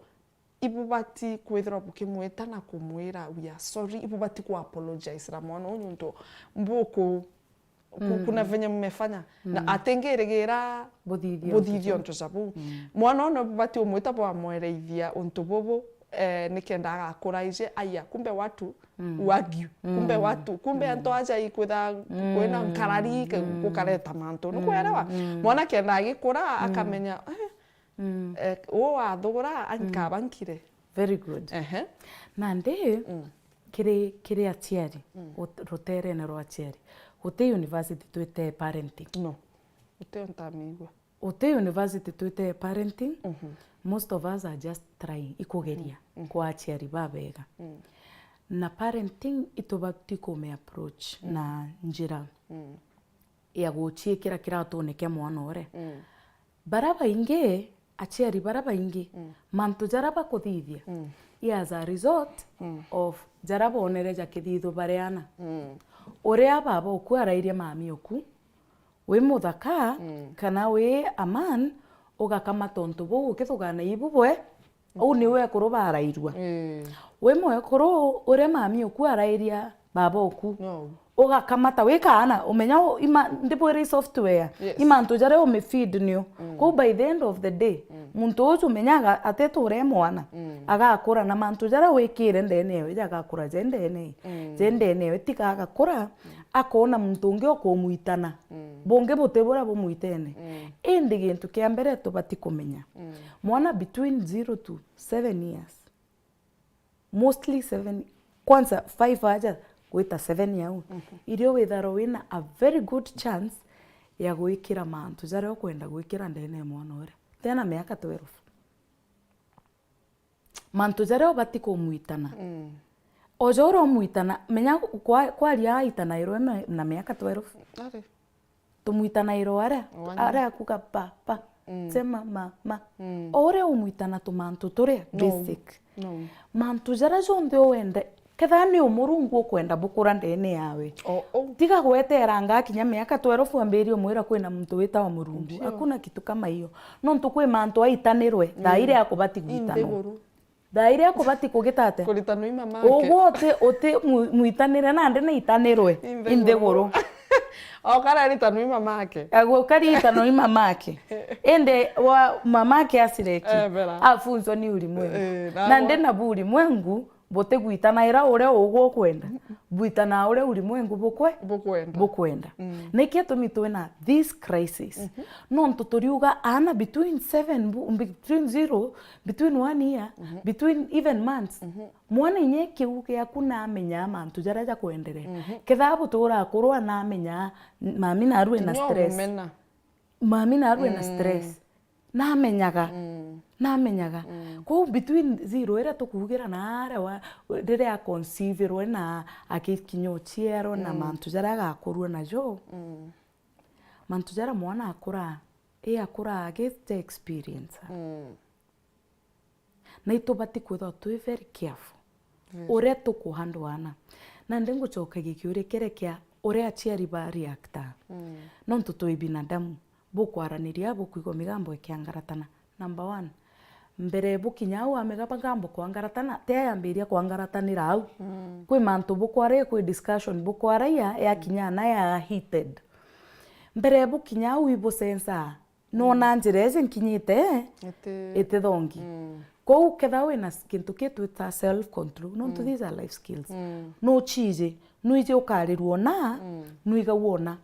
ibubati kwithirwa bukimwita na kumwira, "We are sorry." Ibubati ku apologizera mwana uyu nontu mbuku ku-, mm, kuna venye mmefanya. Na, mm, atingirigira buthithia untu, buthithia untu ja buu. Mm. Mwana uyu bubati umwita bwamwereithia untu bubu, eh, nikenda agakura aije, aya, kumbe watu, mm, wagyu, kumbe, mm, watu, kumbe, mm, antu aja ikwitha, mm, kwina nkarari ke-, mm, gukareta mantu. Nukwelewa? Mm. Mwana kenda agikura, mm, akamenya, eh, mm, eh, uu wathugura, mm, ankaba nkire. Very good. Ehe. Nandi, mm, kiri, kiri aciari, mm, ut-, ruterene rwa aciari, guti university twite parenting. No. Utio ntamigua. Uti university twite parenting, mhm, most of us are just trying, ikugeria, mm, mm, kwa aciari babega. Mm. Na parenting itubati kume approach, mm, na njira, mm, ya guciikira kiratune kia mwana uria. Mm. Bara baingi, aciari bara baingi, mm, mantu jaria bakuthithia, mm, i as a result, mm, of jaria bonere jakithithwa bari ana. Mm. Uria baba oku arairie mami oku, wi muthaka, mm, kana wi a man, ugakamata untu buu ukithugana ibu bwe, uu ni wekuru barairua. Ii. Wi mwekuru uria mami oku arairia baba oku. No. Ugakamata wi kaana, umenya u-, ima-, ndibwire i software. Yes. I mantu jaria umifeed nio. Mm. Kou by the end of the day, mm, muntu uju umenyaga atetura e mwana, mm, agakura na mantu jaria wikire ndene ewe jagakura je ndene, mm, je ndene ewe, tiga agakura, mm, akoona muntu ungi ukumwitana. Mm. Bungi buti buria bumwitene. Mm. Indi gintu kia mbere tubati kumenya, mm, mwana between zero to seven years, mostly seven, kwanza five aja gwita seven yau, mhm, irio withagirwa wina a very good chance ya gwikira mantu jaria ukwenda gwikira ndene ya mwana uria tena miaka twelve. Mantu jaria ubati kumwitana. Mm. O ja uria umwitana, menya kwa-, kwaria aitanairwe me-, na miaka twelve. Ari. Tumwitanairwe aria, wanya, aria akuga pa, pa, mm, sema ma, ma. Mm. O uria umwitana tumantu turia, no, basic. No. Mantu jaria jonthe uwende, kethira ni umurungu ukwenda bukura ndene yawe. O, o. Tiga gwetera ngakinya miaka twelve wambirie umwira kwina muntu witawa murungu. Ndio. Hakuna kitu kama hiyo. Nontu kwi mantu aitanirwe, thaa, mm, iria akubati gwitanwa. Nthiguru. Thaa iria akubati kugita atia? Kuritanwa i mamake. Uguo uti, uti mu-, mwitanire nandi ni itanirwe. I nthiguru. I nthiguru. Okara aritanwa i mamake. Agwe ukaritanwa i mamake. Indi wa mamake acireki, eh, bera, afunzwa ni ulimwengu. Eh, na nandi wa- nabu ulimwengu butigwitanaira uria ugwe ukwenda. Mm-mm. Bwitana uria ulimwengu bukwe-, bukwenda. Bukwenda. Mm. Niki itumi twina this crisis? Mhm. Nontu turiuga aana between seven bu-, between zero, between one year, mhm, between even months. Mhm. Mwana inya kiu giaku namenyaa mantu jaria jakwenderea. Mhm. Kethaa butura akurwa namenyaa, mami naru ena stress. Kinya umena. Mami naru ena, mm, stress. Namenyaga. Mm. Namenyaga. Mm. Kwou between zero iria tukuugira na aria wa, riria aconceivirwe na akikinya uciarwa na, mm, mantu jaria agakurua najo. Mm. Mantu jaria mwana akura, i akura agite experience. Mm. Na itubati kwithirwa twi very careful, very, uria tukuhandle aana. Nandi ngucokagia kiuria kiria kia uria aciari ba reacta. Mm. Nontu twi binadamu, bukwaraniria, bukwigua migambo ikiangaratana. Number one, mbere bukinya au amega bagambo kwangaratana, ti ayambiria kwangaratanira au. Mm. Kwi mantu bukwaraia, kwi discussion bukwaraia, yakinya na ya heated. Mbere bukinya au ibusensaa, nona, mm, njira iji nkinyite, iti, iti thongi. Mm. Kwou ketha wina s-, kintu ki twita self control, nontu, mm, these are life skills. Mm. Nuchiji, nwiji ukarirua na, mm, nwiga wona.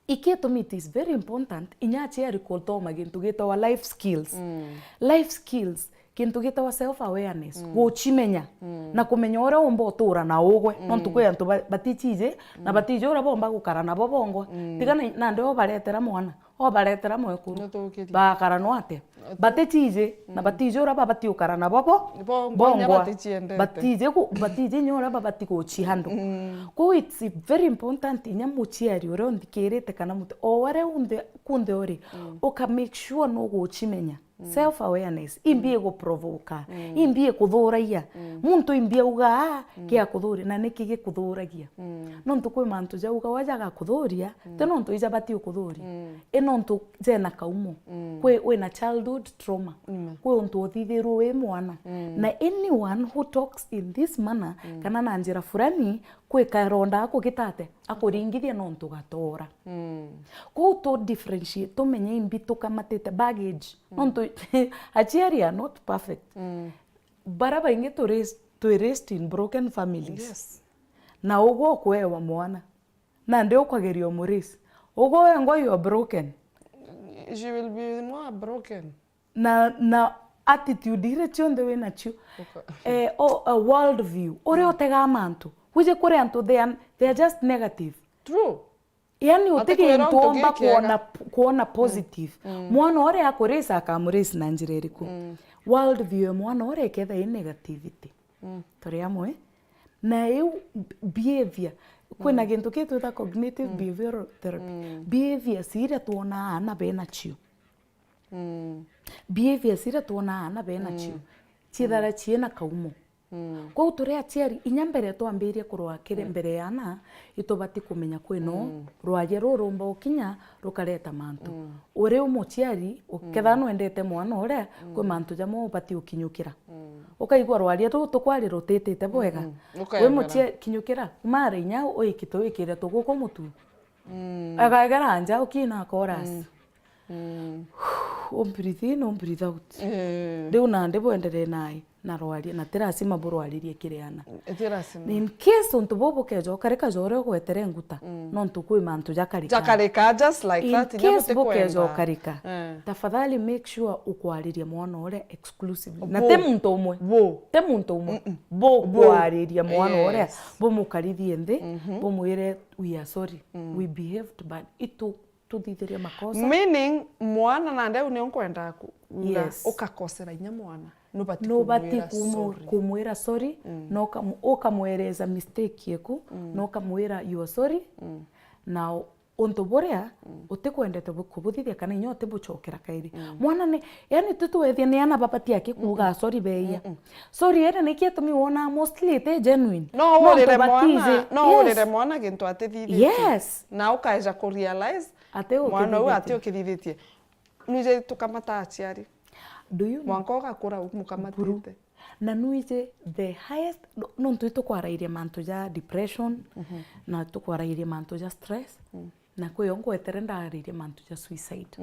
Iki itumi it is very important, inya aciari kuthoma gintu gitawa life skills. Mm. Life skills, kintu gitawa self awareness, mm, guchimenya, mm, na kumenya uria umba utura na ugwe. Mm. Nontu kwi antu ba-, batichiji, na, mm, batiji uria bomba gukara nabo bongwa. Mm. Tiga na, nandi obaretera mwana, obaretera mwekuru. Nuthukirie. Bakara no atia? Nuthu- Batichiji, na, mm, batiji uria babati gukara nabo bo-, bongwa, inya bongwa. Batichiendete. Batiji ku-, batiji inya uria babati guchihandle. Mm. Kwou it's very important inya muchiari uria unthikirite kana mutu, o uria unthe, kunthe uri, mm, uka make sure nuguchimenya. Mm. Self awareness, imbi, mm, iguprovoka, mm, imbi ikuthuragia. Mm. Muntu imbi auga, "Ah, mm, kia kuthuria, na niki gikuthuragia?" Mm. Nontu kwi mantu jauga wa jagakuthuria, mm, ti nontu ija bati ukuthuria. Mm. I nontu jena kaumo. Mm. Kwi, wina childhood trauma. Mm. Kwi untu uthithirwe wi mwana. Mm. Na anyone who talks in this manner, mm, kana na njira fulani, kwi karonda akugita atia? Akuringithia nontu gatoora. Mm. Kwou tu differentiate, tumenye imbi tukamatite baggage. Mm. Nontu aciari are not perfect. Mm. Bara baingi tu raise-, twi raised in broken families. Yes. Na ugwe ukwewa mwana. Nandi ukageria umuraise. Ugwe wengwa you are broken. She will be more broken. Na, na attitude iria cionthe wina cio. Uka- Eh, o, a world view. Uria utegaa mantu. Wije kuri antu, they are, they are just negative. True. Yani, uti gintu omba kwona, kwona positive. Mwana uria akurace akamurace na njira iriku? World view ya mwana uria iketha i negativity. Turi amwe? Na iu behavior, kwina gintu kitwita cognitive behavioral therapy. Behaviors iria twonaa aana benacio. Behaviors iria twonaa aana benacio, ciithara ciina kaumo. Kwou turi aciari, inya mbere twambirie kurwaa kiri mbere ya aana, itubati kumenya kwina rwaria rurumba ukinya rukareta mantu. Uri u muciari, ukethira nwendete mwana uria, kwi mantu jamwe ubati ukinyukira. Ukaigua rwaria ruu tukwari rutitite bwega. Wi muciari, kinyukira, mara inya uikite wikire tuguku mutu. Agaegera nja, ukina chorus. Umbreathe in, umbreathe out. Riu nandi bwenderee nai na rwaria, na ti lazima burwaririe kiri aana. Ti lazima. In case untu buu bukeja ukarika ja uria ugwetere nguta, nontu kwi mantu jakarika. Jakarika, just like that, inya bukeja ukarika, tafadhali make sure ukwariria mwana uria exclusively. Na ti muntu umwe. Ti muntu umwe. Bukwariria mwana uria, bumukarithie nthi, bumwire, "We are sorry. We behaved bad. Itu tuthithirie makosa." Meaning, mwana nandi au nio nkwenda ku-, kuuga, ukakosera inya mwana. Nubati kumwira sorry. Kumwira sorry, na ukamu-, ukamwereza mistake yeku, na ukamwira, "You are sorry." Na u-, untu buria utikwendete bu-, kubuthithia kana inya utibucokera kairi. Mwana ni, yani, tu twethia ni ana babati aki kuuga sorry beia. Sorry iri niki itumi wona mostly iti genuine. No urire mwana, no urire mwana gintu atithithitie. Yes. Na ukaeja kurealize ati mwana uu ati ukithithitie. Nwije tukamata aciari. Do you know? Mwanka ugakura umukamatite. Na nwije the highest, no-, nontu itukwarairie mantu ja depression, na tukwarairie mantu ja stress, na kwiyo ngwetere ndarairie mantu ja suicide.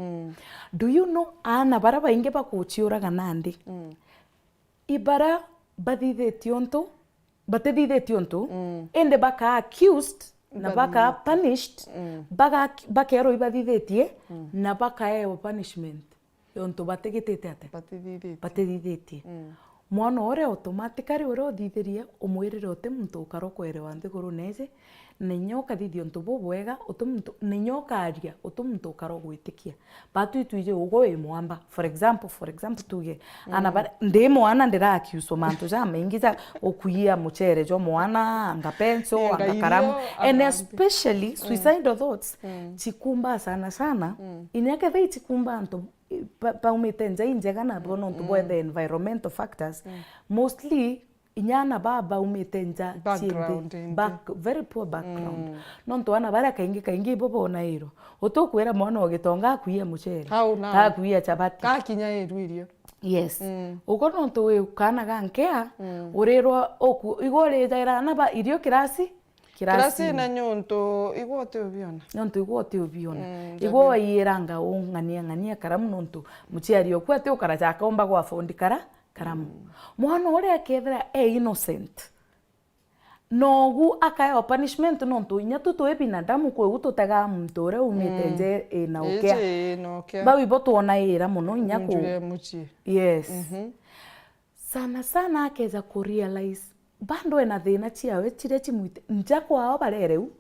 Do you know, aana bara baingi bakuciuraga nandi? I bara bathithitie untu, batithithitie untu, indi bakaa accused na bakaa punished, baga-, bakerwo ibathithitie, na bakaewa punishment yontu batigitite ate? Batithithitie. Batithithitie. Mwana uria automatically uria uthithirie, umwirire uti muntu ukara ukwerewa nthigurune iji, na inya ukathithia untu bubwega, uti muntu, na inya ukaria, uti muntu ukara ugwitikia. Batu itwiji ugwe wi mwamba. For example, for example, tuge, ana bara, ndi mwana ndirakiuswa mantu jamaingi ja ukuia muchere jwa mwana, anga pencil, anga karamu. And especially suicidal thoughts, chikumba sana sana. Inya ketha ichikumba antu ba-, baumite nja injega na bo nontu bwa the environmental factors, mostly inya ana baa baumite nja ciinthi, back-, very poor background. Nontu ana baria kaingi kaingi ibo bonairwa. Utukwira mwana o Gitonga akuia muchere, akuia chapati, gakinya iru irio. Yes. Ugo nontu wi kaana ga nkea, urirwa uku-, igwe urijaira ana ba irio kirasi, kirasi. Kirasi na nyontu igwe uti ubiona. Nyontu igwe uti ubiona. Igwe waiyiranga ung'ania ng'ania karamu nontu muciari oku ati ukara jaka umba gwa fondi kara karamu. Mwana uria akethira e innocent, nogu akaewa punishment nontu inya tu twi binadamu, kwou tutegaa muntu uria umite nje ina ukea. Iji ina ukea. Bau ibo twonaira mono inya ku- Yes. Sana sana akeja ku realize bado ena thina ciawe ciria cimwite nja kwao barere u.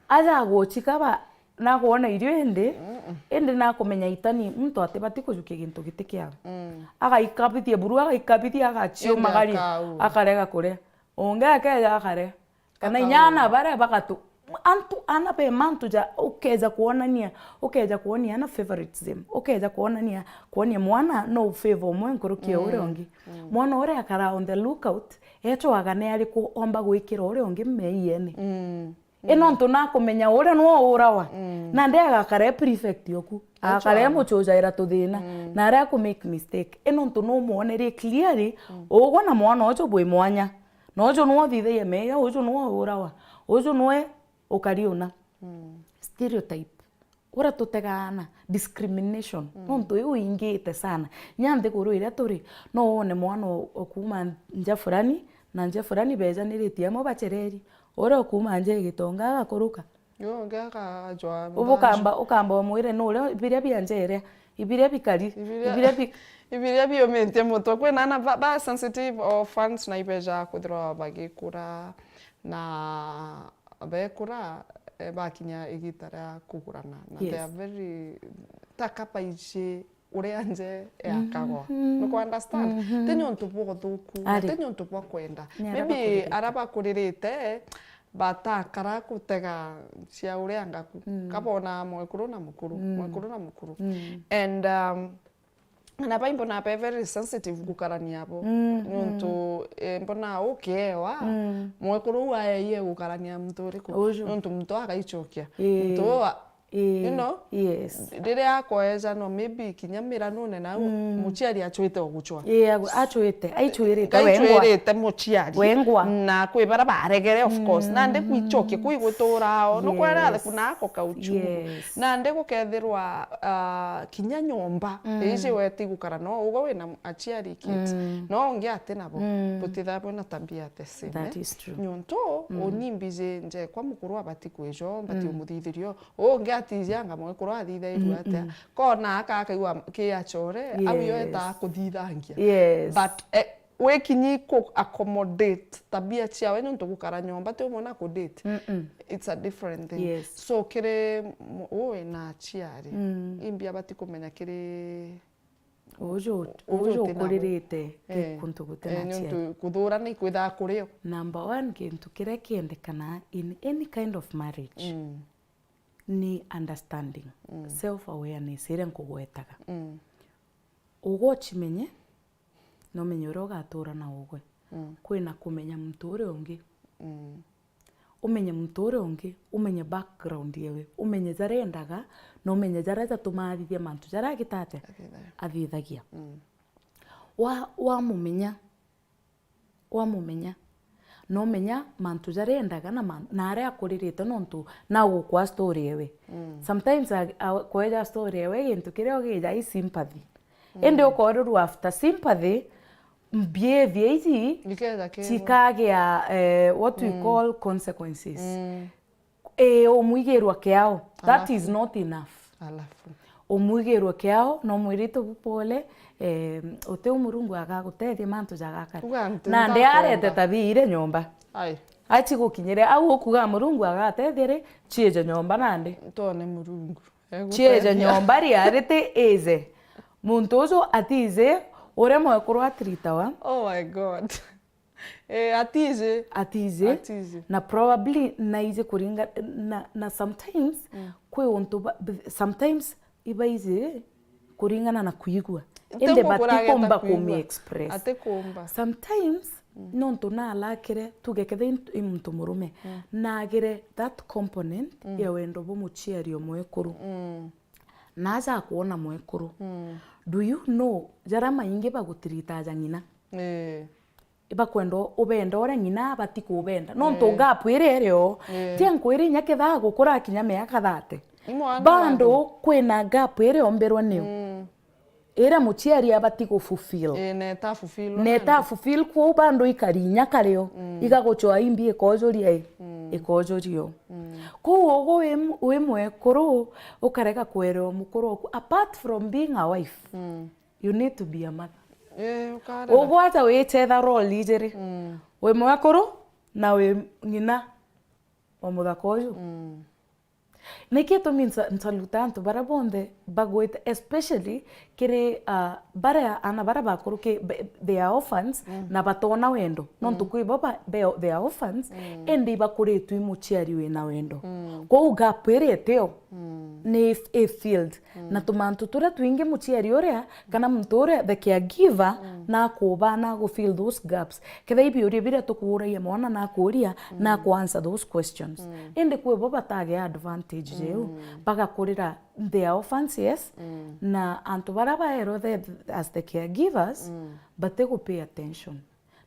Aja guchika ba, nakwona irio indi, indi nakumenya itani muntu atibati kujukia gintu giti kiawe. Agaikabithia buru, agaikabithia, agachiumagaria, akarega kuria. Ungi akeja akaria. Kana inya ana baria bagatu-, antu, ana be mantu ja, ukeja kwonania, ukeja kwonia ana favoritism, ukeja kwonania, kwonia mwana no favor umwe nkuruki ya uria ungi. Mwana uria akara on the lookout, ecwaga ni ariku omba gwikira uria ungi meiene. I nontu nakumenya uria nwo urawa, na ndi agakara e prefect oku, agakara e muchujaira tuthina, na aria aku make mistake. I nontu numwonerie clearly, ugwe na mwana uju bwi mwanya. Na uju nwe uthithagia meya, uju nwe urawa, uju nwe ukari una. Stereotype. Uria tutegaana, discrimination. Nontu iu ingite sana. Nya nthiguru iria turi, no wone mwana o, o kuuma nja fulani, na nja fulani bejaniritie amwe bachereri. Uria o kuuma nja ya Gitonga agakuruka. Uyu ungi akajwa. Ubukamba, ukamba umwire, "Nu uria biria bia nja iria." Ibiria bikari. Ibiria, ibiria bi- ibiria biumitie mutwe. Kwina ana ba, ba sensitive orphans na ibeja kwithirwa bagikura na bekura, eh, bakinya igita ria kugurana. Na they are very, taka baiji uria nje yakagwa. Nuku understand? Ti niuntu bwa uthuku, na ti niuntu bwa kwenda. Maybe aria bakuririte batakara kutega cia uria ngaku. Kabona mwekuru na mukuru, mwekuru na mukuru. And, um, na bai mbona be very sensitive gukarania abo. Niuntu, eh, mbona ukiewa, mwekuru uu aeie gukarania muntu uriku. Niuntu muntu agaichokia. Muntu uu a- Ii, you know? Yes. Riria akweja no maybe kinya miranune nau, muciari achwite o guchwa. Ii, agu-, achwite, aichwirite wengwa. Aichwirite muciari. Wengwa. Na kwi bara baregere, of course. Nandi kwichokia, kwi gutura o. Nukwera, yes, kuna ako kauchungu. Yes. Nandi gukethirwa, ah, kinya nyomba, iji weti gukara no, ugo wina achiari kids. No ungi ati nabo. Butithaa bwina tabia the same, eh? That is true. Niuntu, uni mbiji nje kwa mukuru abati kwijo, mbati umuthithirio. Uu ungi atiji anga mwekuru athithairua atia. Kona aka akaigua ki achore, au yo etaa kuthithangia. Yes. But, eh, wikinyi ku accommodate tabia ciawe niuntu gukara nyomba ti umwe na ku date. It's a different thing. Yes. So kiri mu-, uu wina achiari, imbi abati kumenya kiri Uju, uju uti nabo. Uju ukuririte ki kuntu guti na achiari. Niuntu kuthurana ikwithaa kurio. Number one, gintu kiria kiendekana in any kind of marriage ni understanding, self awareness iria nkugwetaga. Ugwe uchimenye, na umenye uria ugatura na ugwe. Kwina kumenya muntu uria ungi. Umenye muntu uria ungi, umenye background yawe, umenye jaria endaga, na umenye jaria jatumaa athithia mantu jaria agita atia? Athithagia. Athithagia. Wa-, wamumenya, wamumenya, na umenya mantu jaria endaga na man-, na aria akuririte, nontu na agukwa story ewe. Sometimes a-, a-, kweja story ewe gintu kiria ugija i sympathy. Indi ukorirua after sympathy, behavior iji chikagia, eh, what we call consequences. Ii, umwigirwa kiao. That is not enough. Alafu. Umwigirwa kiao, na umwirite bu pole, eh, uti u Murungu agagutethia mantu jagakara. Nandi arete tabia ire nyomba. Ai. Achi gukinyire, au ukuga Murungu agatethia ri, chieje nyomba nandi. Ntone Murungu. Chieje nyomba ria riti ize. Muntu uju atize uria mwekuru atiritawa. Oh my God. Eh, atize. Atize. Atize. Na probably naije kuringa-, na, na sometimes kwi untu ba-, b-, sometimes ibaize kuringana na kuigua. Indi batikumba kumi express. Atikumba. Sometimes nontu nalakire, tuge kethe i muntu murume, nagire that component ya wendo bwa muchiari o mwekuru. Naja akwona mwekuru. Do you know, jaria maingi bagutiritaja ng'ina? Ibakwenda ubenda uria ng'ina abati kubenda. Nontu gap iria irio, tia nkwire inya ketha agukura akinya miaka thirty. Bado kwina gap iria ombirwe niyo. Iria muchiari abati gu fulfill. Ii, neta fulfill. Neta fulfill, kwou bado ikari inya kario. Igaguchwa imbi ikojuria i. Ikojurio. Kwou ugu wi m-, wi mwekuru, ukarega kwerewa mukuru oku. Apart from being a wife, you need to be a mother. Ii, ukarera. Ugwata wichetha role ijiri. Wi mwekuru na wi ng'ina wa muthaka uju. Niki gitumi nsa-, nsaluta antu baria bonthe bagwite, especially kiri, ah, baria, ana baria bakuru ki, be-, they are orphans, na batona wendo. Nontu kwi bo ba-, be-, they are orphans, indi ibakuritwe i muchiari wina wendo. Kwou gap iria itio ni f-, i filled. Na tumantu turia twingi muchiari uria, kana muntu uria, the caregiver, nakuba, na gu fill those gaps. Ketha i biuria biria tukuuragia mwana nakuuria, naku answer those questions. Indi kwi bo batagea advantage jeu, bagakurira they are orphans, yes, na antu baria baerwe the, as the caregivers, batigu pay attention.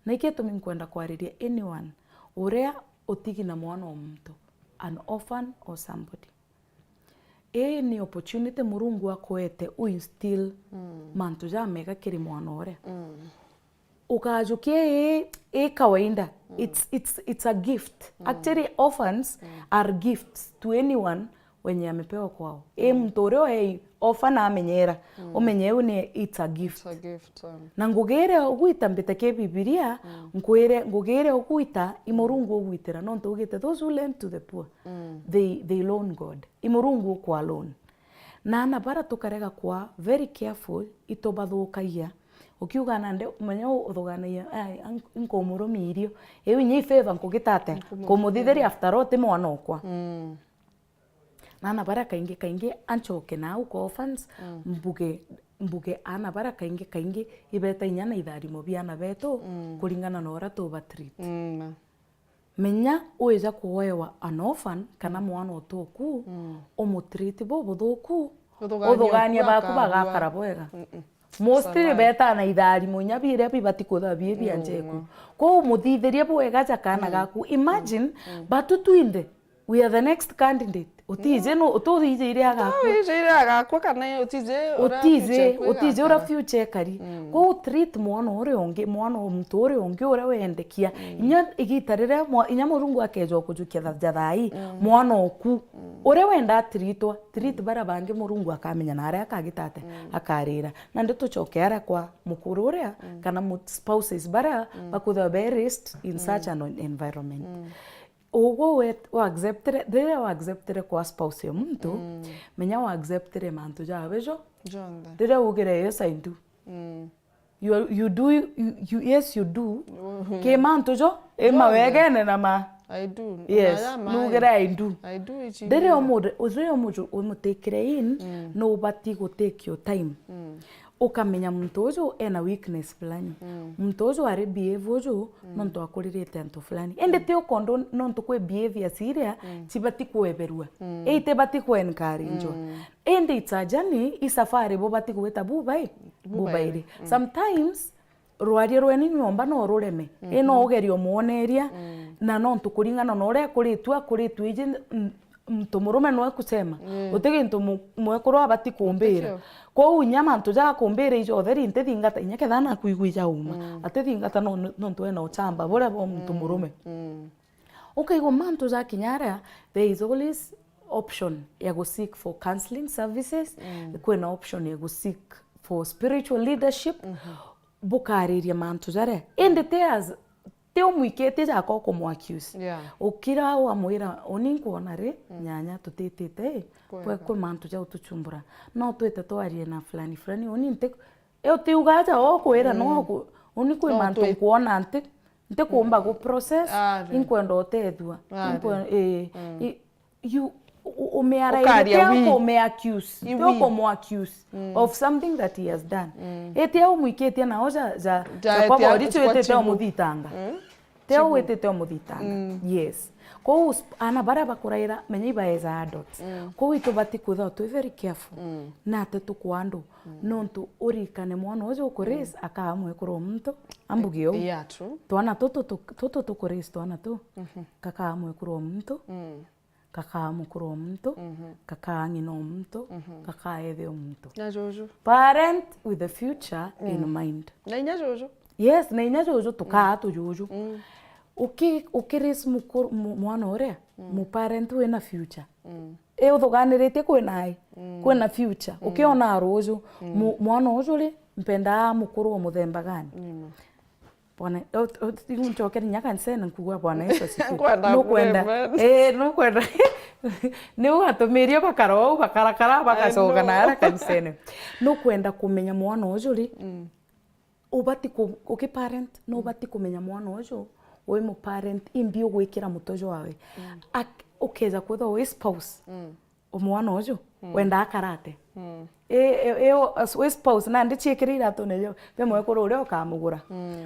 Na iki gitumi nkwenda kwariria anyone uria utigi na mwana o muntu, an orphan or somebody. Ii ni opportunity Murungu akwete u instill mantu jamega kiri mwana uria. Ukajukia ii, ii kawaida. It's, it's, it's a gift. Actually, orphans are gifts to anyone wenye amepewa kwao. I muntu uria uei ofa na amenyera, umenye iu ni, it's a gift. It's a gift, um. Na ngugi iria ugwita mbite ki Bibilia, nkwire, ngugi iria ugwita, i Murungu ugwitira, nontu ugite, "Those who lend to the poor, they, they loan God." I Murungu ukwa loan. Na ana bara tukarega kwa very careful, itubathukagia. Ukiuga nande, menya u-, uthuganagia, "Ai, an-, nkumurumia irio." Iu inya i favor nkugitate? Nkumurumia. Nkumuthitheria, after all ti mwana okwa. Na ana bara kaingi kaingi anchoke nau kwa orphans, mbuge, mbuge ana bara kaingi kaingi ibeta inya na itharimo bia ana betu kuringana na uria tuba treat. Mm, ma. Menya wija kuoewa an orphan kana mwana utoku, umutreat bubuthuku, uthugania baku bagakara bwega. Mostly betaa na itharimo inya biria bibati kwithirwa bii bia njeku. Kwou umuthithirie bwega ja kaana gaku. Imagine, batu twinthe, we are the next candidate. Utiji nu, utiji iria agakua. Utiji iria agakua kana utiji uria future yaku igakara. Utiji uria future ikari. Kwou treat mwana uria ungi, mwana o muntu uria ungi uria wendekia. Inya igita riria mwa-, inya Murungu akeja kujukia tha-, ja thaa ii, mwana oku, uria wenda atreatwa, treat baria bangi Murungu akamenya na aria akagitate, akarira. Nandi tucoke aria kwa mukuru uria, kana mu-, spouses baria bakwithirwa be raised in such an environment. Ugwe we, wa acceptire, riria wa acceptire kwa spouse ya muntu, menya wa acceptire mantu jawe jo. Jonthe. Riria ugire, "Yes, I do." You are, you do, you, you, yes, you do. Ki mantu jo, i mawegene na ma. I do. Yes, nugire, "I do." I do. Riria umude-, riria umuju-, umutikire in, nubati gutake your time. Ukamenya muntu uju ena weakness fulani. Muntu uju ari behave uju nontu akuririte antu fulani. Indi ti ukondo nontu kwi behaviors iria cibati kweberua. Itibati ku encouragewa. Indi it's a journey, i safari bubati gwita bubai-, bubairi. Sometimes rwaria rweni nyomba no rureme. I no ugerie umwoneria, na nontu kuringana na uria akuritue, akuritue iji, mm, muntu murume nwe kusema. Uti gintu mu-, mwekuru abati kumbira. Kwou inya mantu ja kumbira ijo theri ntithingata, inya ketha nakwigua ijauma. Atithingata no-, nontu ena uchamba buria bwa muntu murume. Ukaigua mantu jakinya aria, there is always option ya gu seek for counseling services, kwina option ya gu seek for spiritual leadership, bukariria mantu jaria. Indi ti as, ti umwikitie jaka ukumu accuse. Yeah. Ukira wamwira, "Uni nkwona ri, nyanya tutitite, kwe, kwe mantu ja utuchumbura. No twite twarie na fulani fulani, uni nti-, e utiuga aja ukwira no ku-, uni kwi mantu nkwona nti-, ntikumba gu process, inkwenda utethua." Inkwe-, ii, i-, you, u-, u-, umearaire, ukaria ti wi. Uku ume accuse, ti uku umu accuse of something that he has done. Iti au mwikitie nao ja, ja, ja kwaba urichu witite umuthitanga. Ti au witite umuthitanga. Yes. Kwou sp-, ana baria bakuraira, menya ibaeja adults. Kwou itubati kwithirwa twi very careful. Na ati tukwa andu. Nontu urikane mwana uju ukuraise akaa mwekuru o muntu. Ambuge uu. Yeah, true. Twana tutu tu-, tutu tukuraise twana tu. Kakaa mwekuru o muntu. Kakaa mukuru o muntu, kakaa ng'ina o muntu, kakaa ethe o muntu. Na juju. Parent with the future in mind. Na inya juju. Yes, na inya juju, tukaa tu juju. Uki-, ukiraise mukuru, mu-, mwana uria, mu parent wina future. E uthuganiritie kwina ai, kwina future. Ukiona ruju, mu-, mwana uju ri, mpendaa mukuru o muthemba gani? Bwana, o-, o-, riu ncokere inya kanisene nkugwa, "Bwana Yesu asifiwe." Nkwenda. Nukwenda, amen. Eh, nukwenda. Ni ugatumirie bakara ou, bakarakara, bagacoka na ara kanisene. Nukwenda kumenya mwana uju ri, ubati ku-, uki parent, no ubati kumenya mwana uju, wi mu parent, imbi ugwikira mutojo wawe. Ak-, ukeja kwithwa wi spouse. Mwana uju, wenda akarate. E, e, e, o-, as-, wi spouse, nandi ciikire iratune jau, be mwekuru uria ukamugura.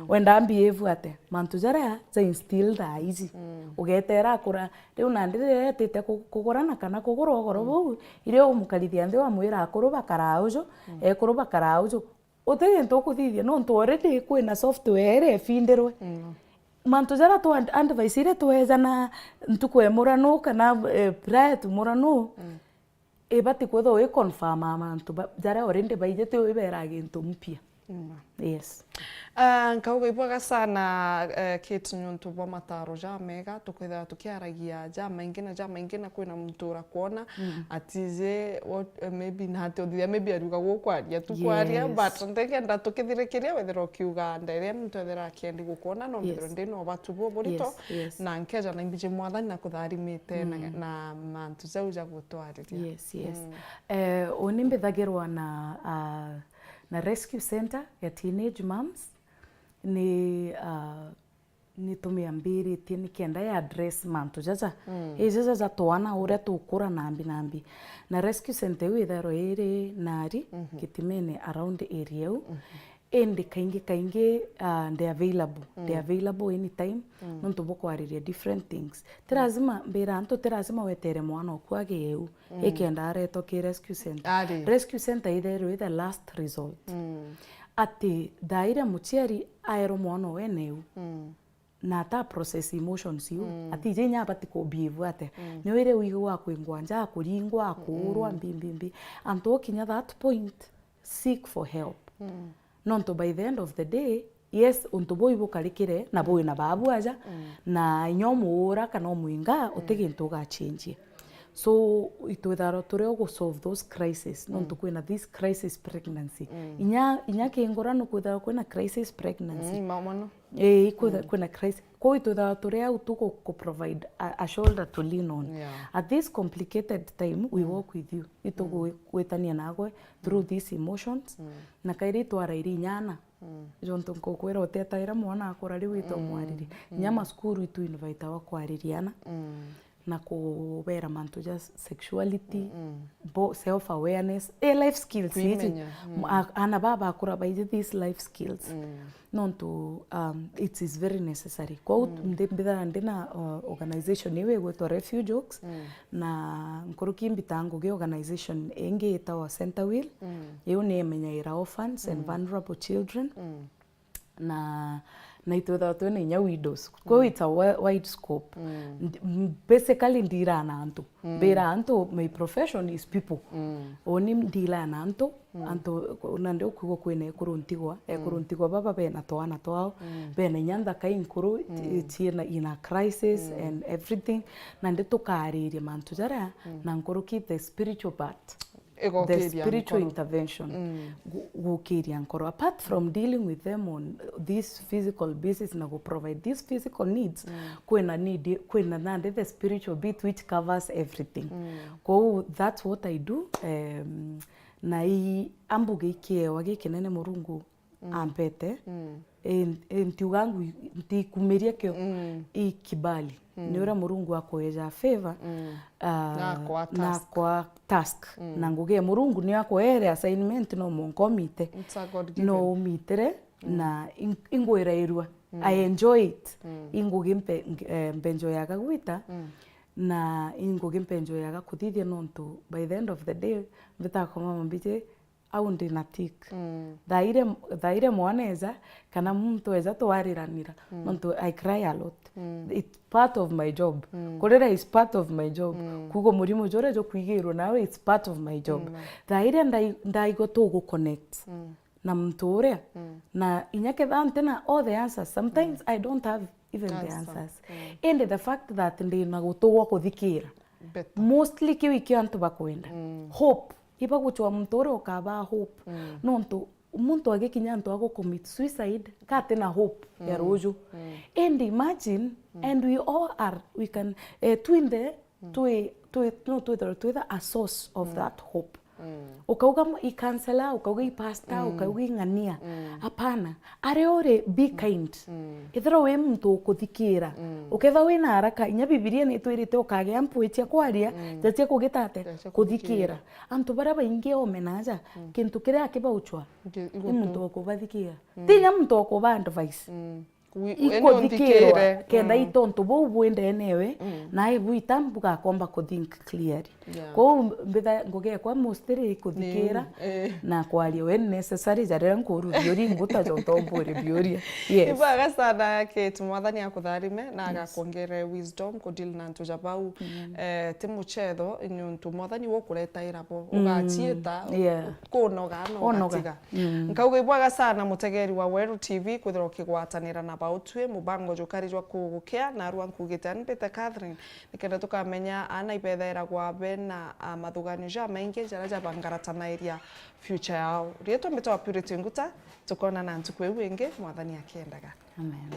Wenda ambihave ate? Mantu jaria ja instill thaa iji. Ugetera akura, riu nandi riria etite ku-, kugurana kana kugura ugoro buu, iria umukarithia nthi wamwira, "Akuru bakaraa uju, ekuru bakaraa uju." Uti gintu ukuthithia, nontu already kwina software iria ifindirwe. Mantu jaria tu ad-, advice iria twejana ntuku ya murano kana, eh, prior to murano, ibati kwithirwa wi confirm mantu ba-, jaria already baijite, ibera gintu mpia. Mm. Yes. Ah, nkauga ibwega sana, eh, Kate, niuntu bwa mataro jamega, tukwithira tukiaragia jamaingi na jamaingi, na kwina muntu urakwona atije what, eh, maybe na ati uthithia, maybe ariuga gukwaria tu kwaria, Yes. But ndikenda tukithirikiria wethira ukiuga ndairia muntu ethira akiendi gukwona, no mbithirwe Yes. ndina ubatu buburito, Yes, yes. Na nkeja na imbiji Mwathani na kutharimite na, Mm. na mantu jau ja gutwariria. Yes, yes. Mm. Eh, uni mbithagirwa na, ah, na rescue center ya teenage moms. Ni, ah, ni tumiambiritie nikenda ya address mantu jaja. Mm. Ii jaja ja twana uria tukura nambi nambi. Na rescue center iu ithairwa iri nari, Mhm. Kitimene around area iu. Mhm. Indi kaingi kaingi, ah, they available. They Mm. available anytime. Mm. Nontu bwa kwariria different things. Ti lazima, mbira antu ti lazima wetere mwana oku agie iu. Mm. Ikenda aretwa ki rescue center. Ari. Rescue center ithairwa i the last result. Mm. Ati thaa iria muciari aerwa mwana owe ene iu. Mm. Na ata process emotions iu. Mm. Ati ije inya abati ku behave ate. Mm. Ni wire wigua akwingwa nja, akuringwa, akuurwa, Mm. mbi, mbi, mbi. Antu ukinya that point, seek for help. Mm. Nontu by the end of the day, yes, untu buu ibukarikire, na bwina babu aja, Mm. na inya umuura kana umwinga, uti Mm. gintu ugachenjie. So, itwitharwa turi o gu solve those crisis, nontu Mm. kwina this crisis pregnancy. Mm. Inya, inya kingora nukwitharwa kwina crisis pregnancy. Mm, ma-, mono. Ii, kwitha-, Mm. kwina crisis. Kwou itwitharwa turi au tu ku, ku provide a, a shoulder to lean on. Yeah. At this complicated time, we Mm. walk with you. Mm. Itugwitania nagwe through these emotions. Mm. Na kairi itwarairi inyana. Mm. Jontu nkukwira utetaira mwana akura riu itomwariri. Mm. Inya masukuru itu invitawa kwaririana. Mm. Na kubera mantu ja sexuality, Mm. bo-, self awareness, eh, life skills iji. Kwimenya, mm. M-, a-, ana baba bakura baiji these life skills. Mm. Nontu, um, it is very necessary. Kwou mm. Ndi-, mbithaga ndina, uh, organization iu igwitwa Refuge Oaks, mm. Na nkuruki mbita ngugi organization ingi itawa Centerwheel. Mm. Iu ni imenyaira orphans and mm. Vulnerable children. Mm. Na, na itwithawa twina inya widows. Kwou mm. It's a wi-, wide scope. Mm. Ndi-, m-, basically ndiraa na antu. Mm. Mbira antu, my profession is people. Mm. Uni ndiraa na antu, mm. Antu, na ndi ukuigua kwina ekuru ntigwa, mm. Ekuru ntigwa baba bena twana twao, mm. Bena inya nthaka inkuru, mm. Ciina in a crisis mm. And everything. Na ndi tukaariria mantu jaria, mm. Na nkuruki the spiritual part. The spiritual intervention. Mm. Gu-, gukiria nkoro. Apart from dealing with them on this physical basis na gu provide these physical needs, mm. Kwina need, kwina nandi the spiritual bit which covers everything. Mm. Kwou that's what I do. Um, na i, ambuge ikiewa gikinene Murungu mm. Ampete. Mm. I, i, ntiuga ngu, ntikumiria kio. Mm. I kibali. Mm. Ni uria Murungu akueja favor, mm. Ah, na akwa task. Na akwa task. Mm. Na ngugi ya Murungu ni akuere assignment, no mwanka umite. It's a God given. No umitire, mm. Na in-, ingwirairua. Mm. I enjoy it. Mm. Ingugi mpe-, ng-, eh, mpenjoyaga gwita, mm. Na ingugi mpenjoyaga kuthithia nontu by the end of the day, mbitaga kumama mbiji, au ndina tick. Mm. Thaire, thaire mwana eja, kana muntu eja twariranira. Mm. Nontu I cry a lot. Mm. It's part of my job. Mm. Kurira is part of my job. Mm. Kuuga murimo juria jukwigirwe nawe, it's part of my job. Mm. Thaire ndai-, ndaigua tugu connect. Mm. Na muntu uria. Mm. Na inya ketha ntina all the answers. Sometimes mm. I don't have even the answer. Answers. Mm. Indi the fact that ndina gutu gwa kuthikira. Better. Mostly kiu ikio antu bakwenda. Mm. Hope. Ibaguchwa muntu uria ukabaa hope. Mm. Nontu muntu agikinya antu agu commit suicide, ka atina hope ya mm. Ruju. Mm. And imagine, mm. And we all are, we can, eh, twinthe, mm. Twi, twi, no twithirwe twitha a source of mm. That hope. Mm. Ukauga m-, i counselor, ukauga i pastor, mm. Ukauga i ng'ania. Mm. Hapana. Aria uri, be mm. Kind. Mm. Ethirwa wi muntu ukuthikira. Mm. Ukethirwa wina haraka, inya Bibilia nitwirite ukagia mpwi cia kwaria, mm. Ja cia kugita atia? Ja cia kuthikira. Kuthikira. Antu baria baingi omenaja, mm. Kintu kiria akibauchwa, nki-, ni muntu igutu. Ukubathikira. Mm. Ti inya muntu ukuba advice. Mm. Wi-, yani ikunthikirwa unthikire. Kenda i tontu buu bwi ndene ewe, nae bwita bugakomba kuthink clearly. Yeah. Kwou mbitha ngugi ekwa mostly ikuthikira na kwaria when necessary, ja riria nkuru biuria inguta jonto mburi biuria. Yes. Ibwega sana Kate, Mwathani akutharime na agakwongere wisdom kudeal na antu ja bau. Eh, ti muchetho, niuntu Mwathani ukuretaira bo. Ugachieta, yeah, kunoga na ugatiga. Nkauga ibwega sana mutegeri wa Weru T V kwithirwa ukigwatanira na bautwi mubango jukari jwa kugukea, narua nkugite ani mbite Catherine, nikenda tukamenya ana ibethairagwa bena, ah, mathuganio jamaingi jaria jabangaratanairia future yao. Riitwa mbitwa Purity Nguta, tukonana ntuku iu ingi, Mwathani akiendaga. Amen.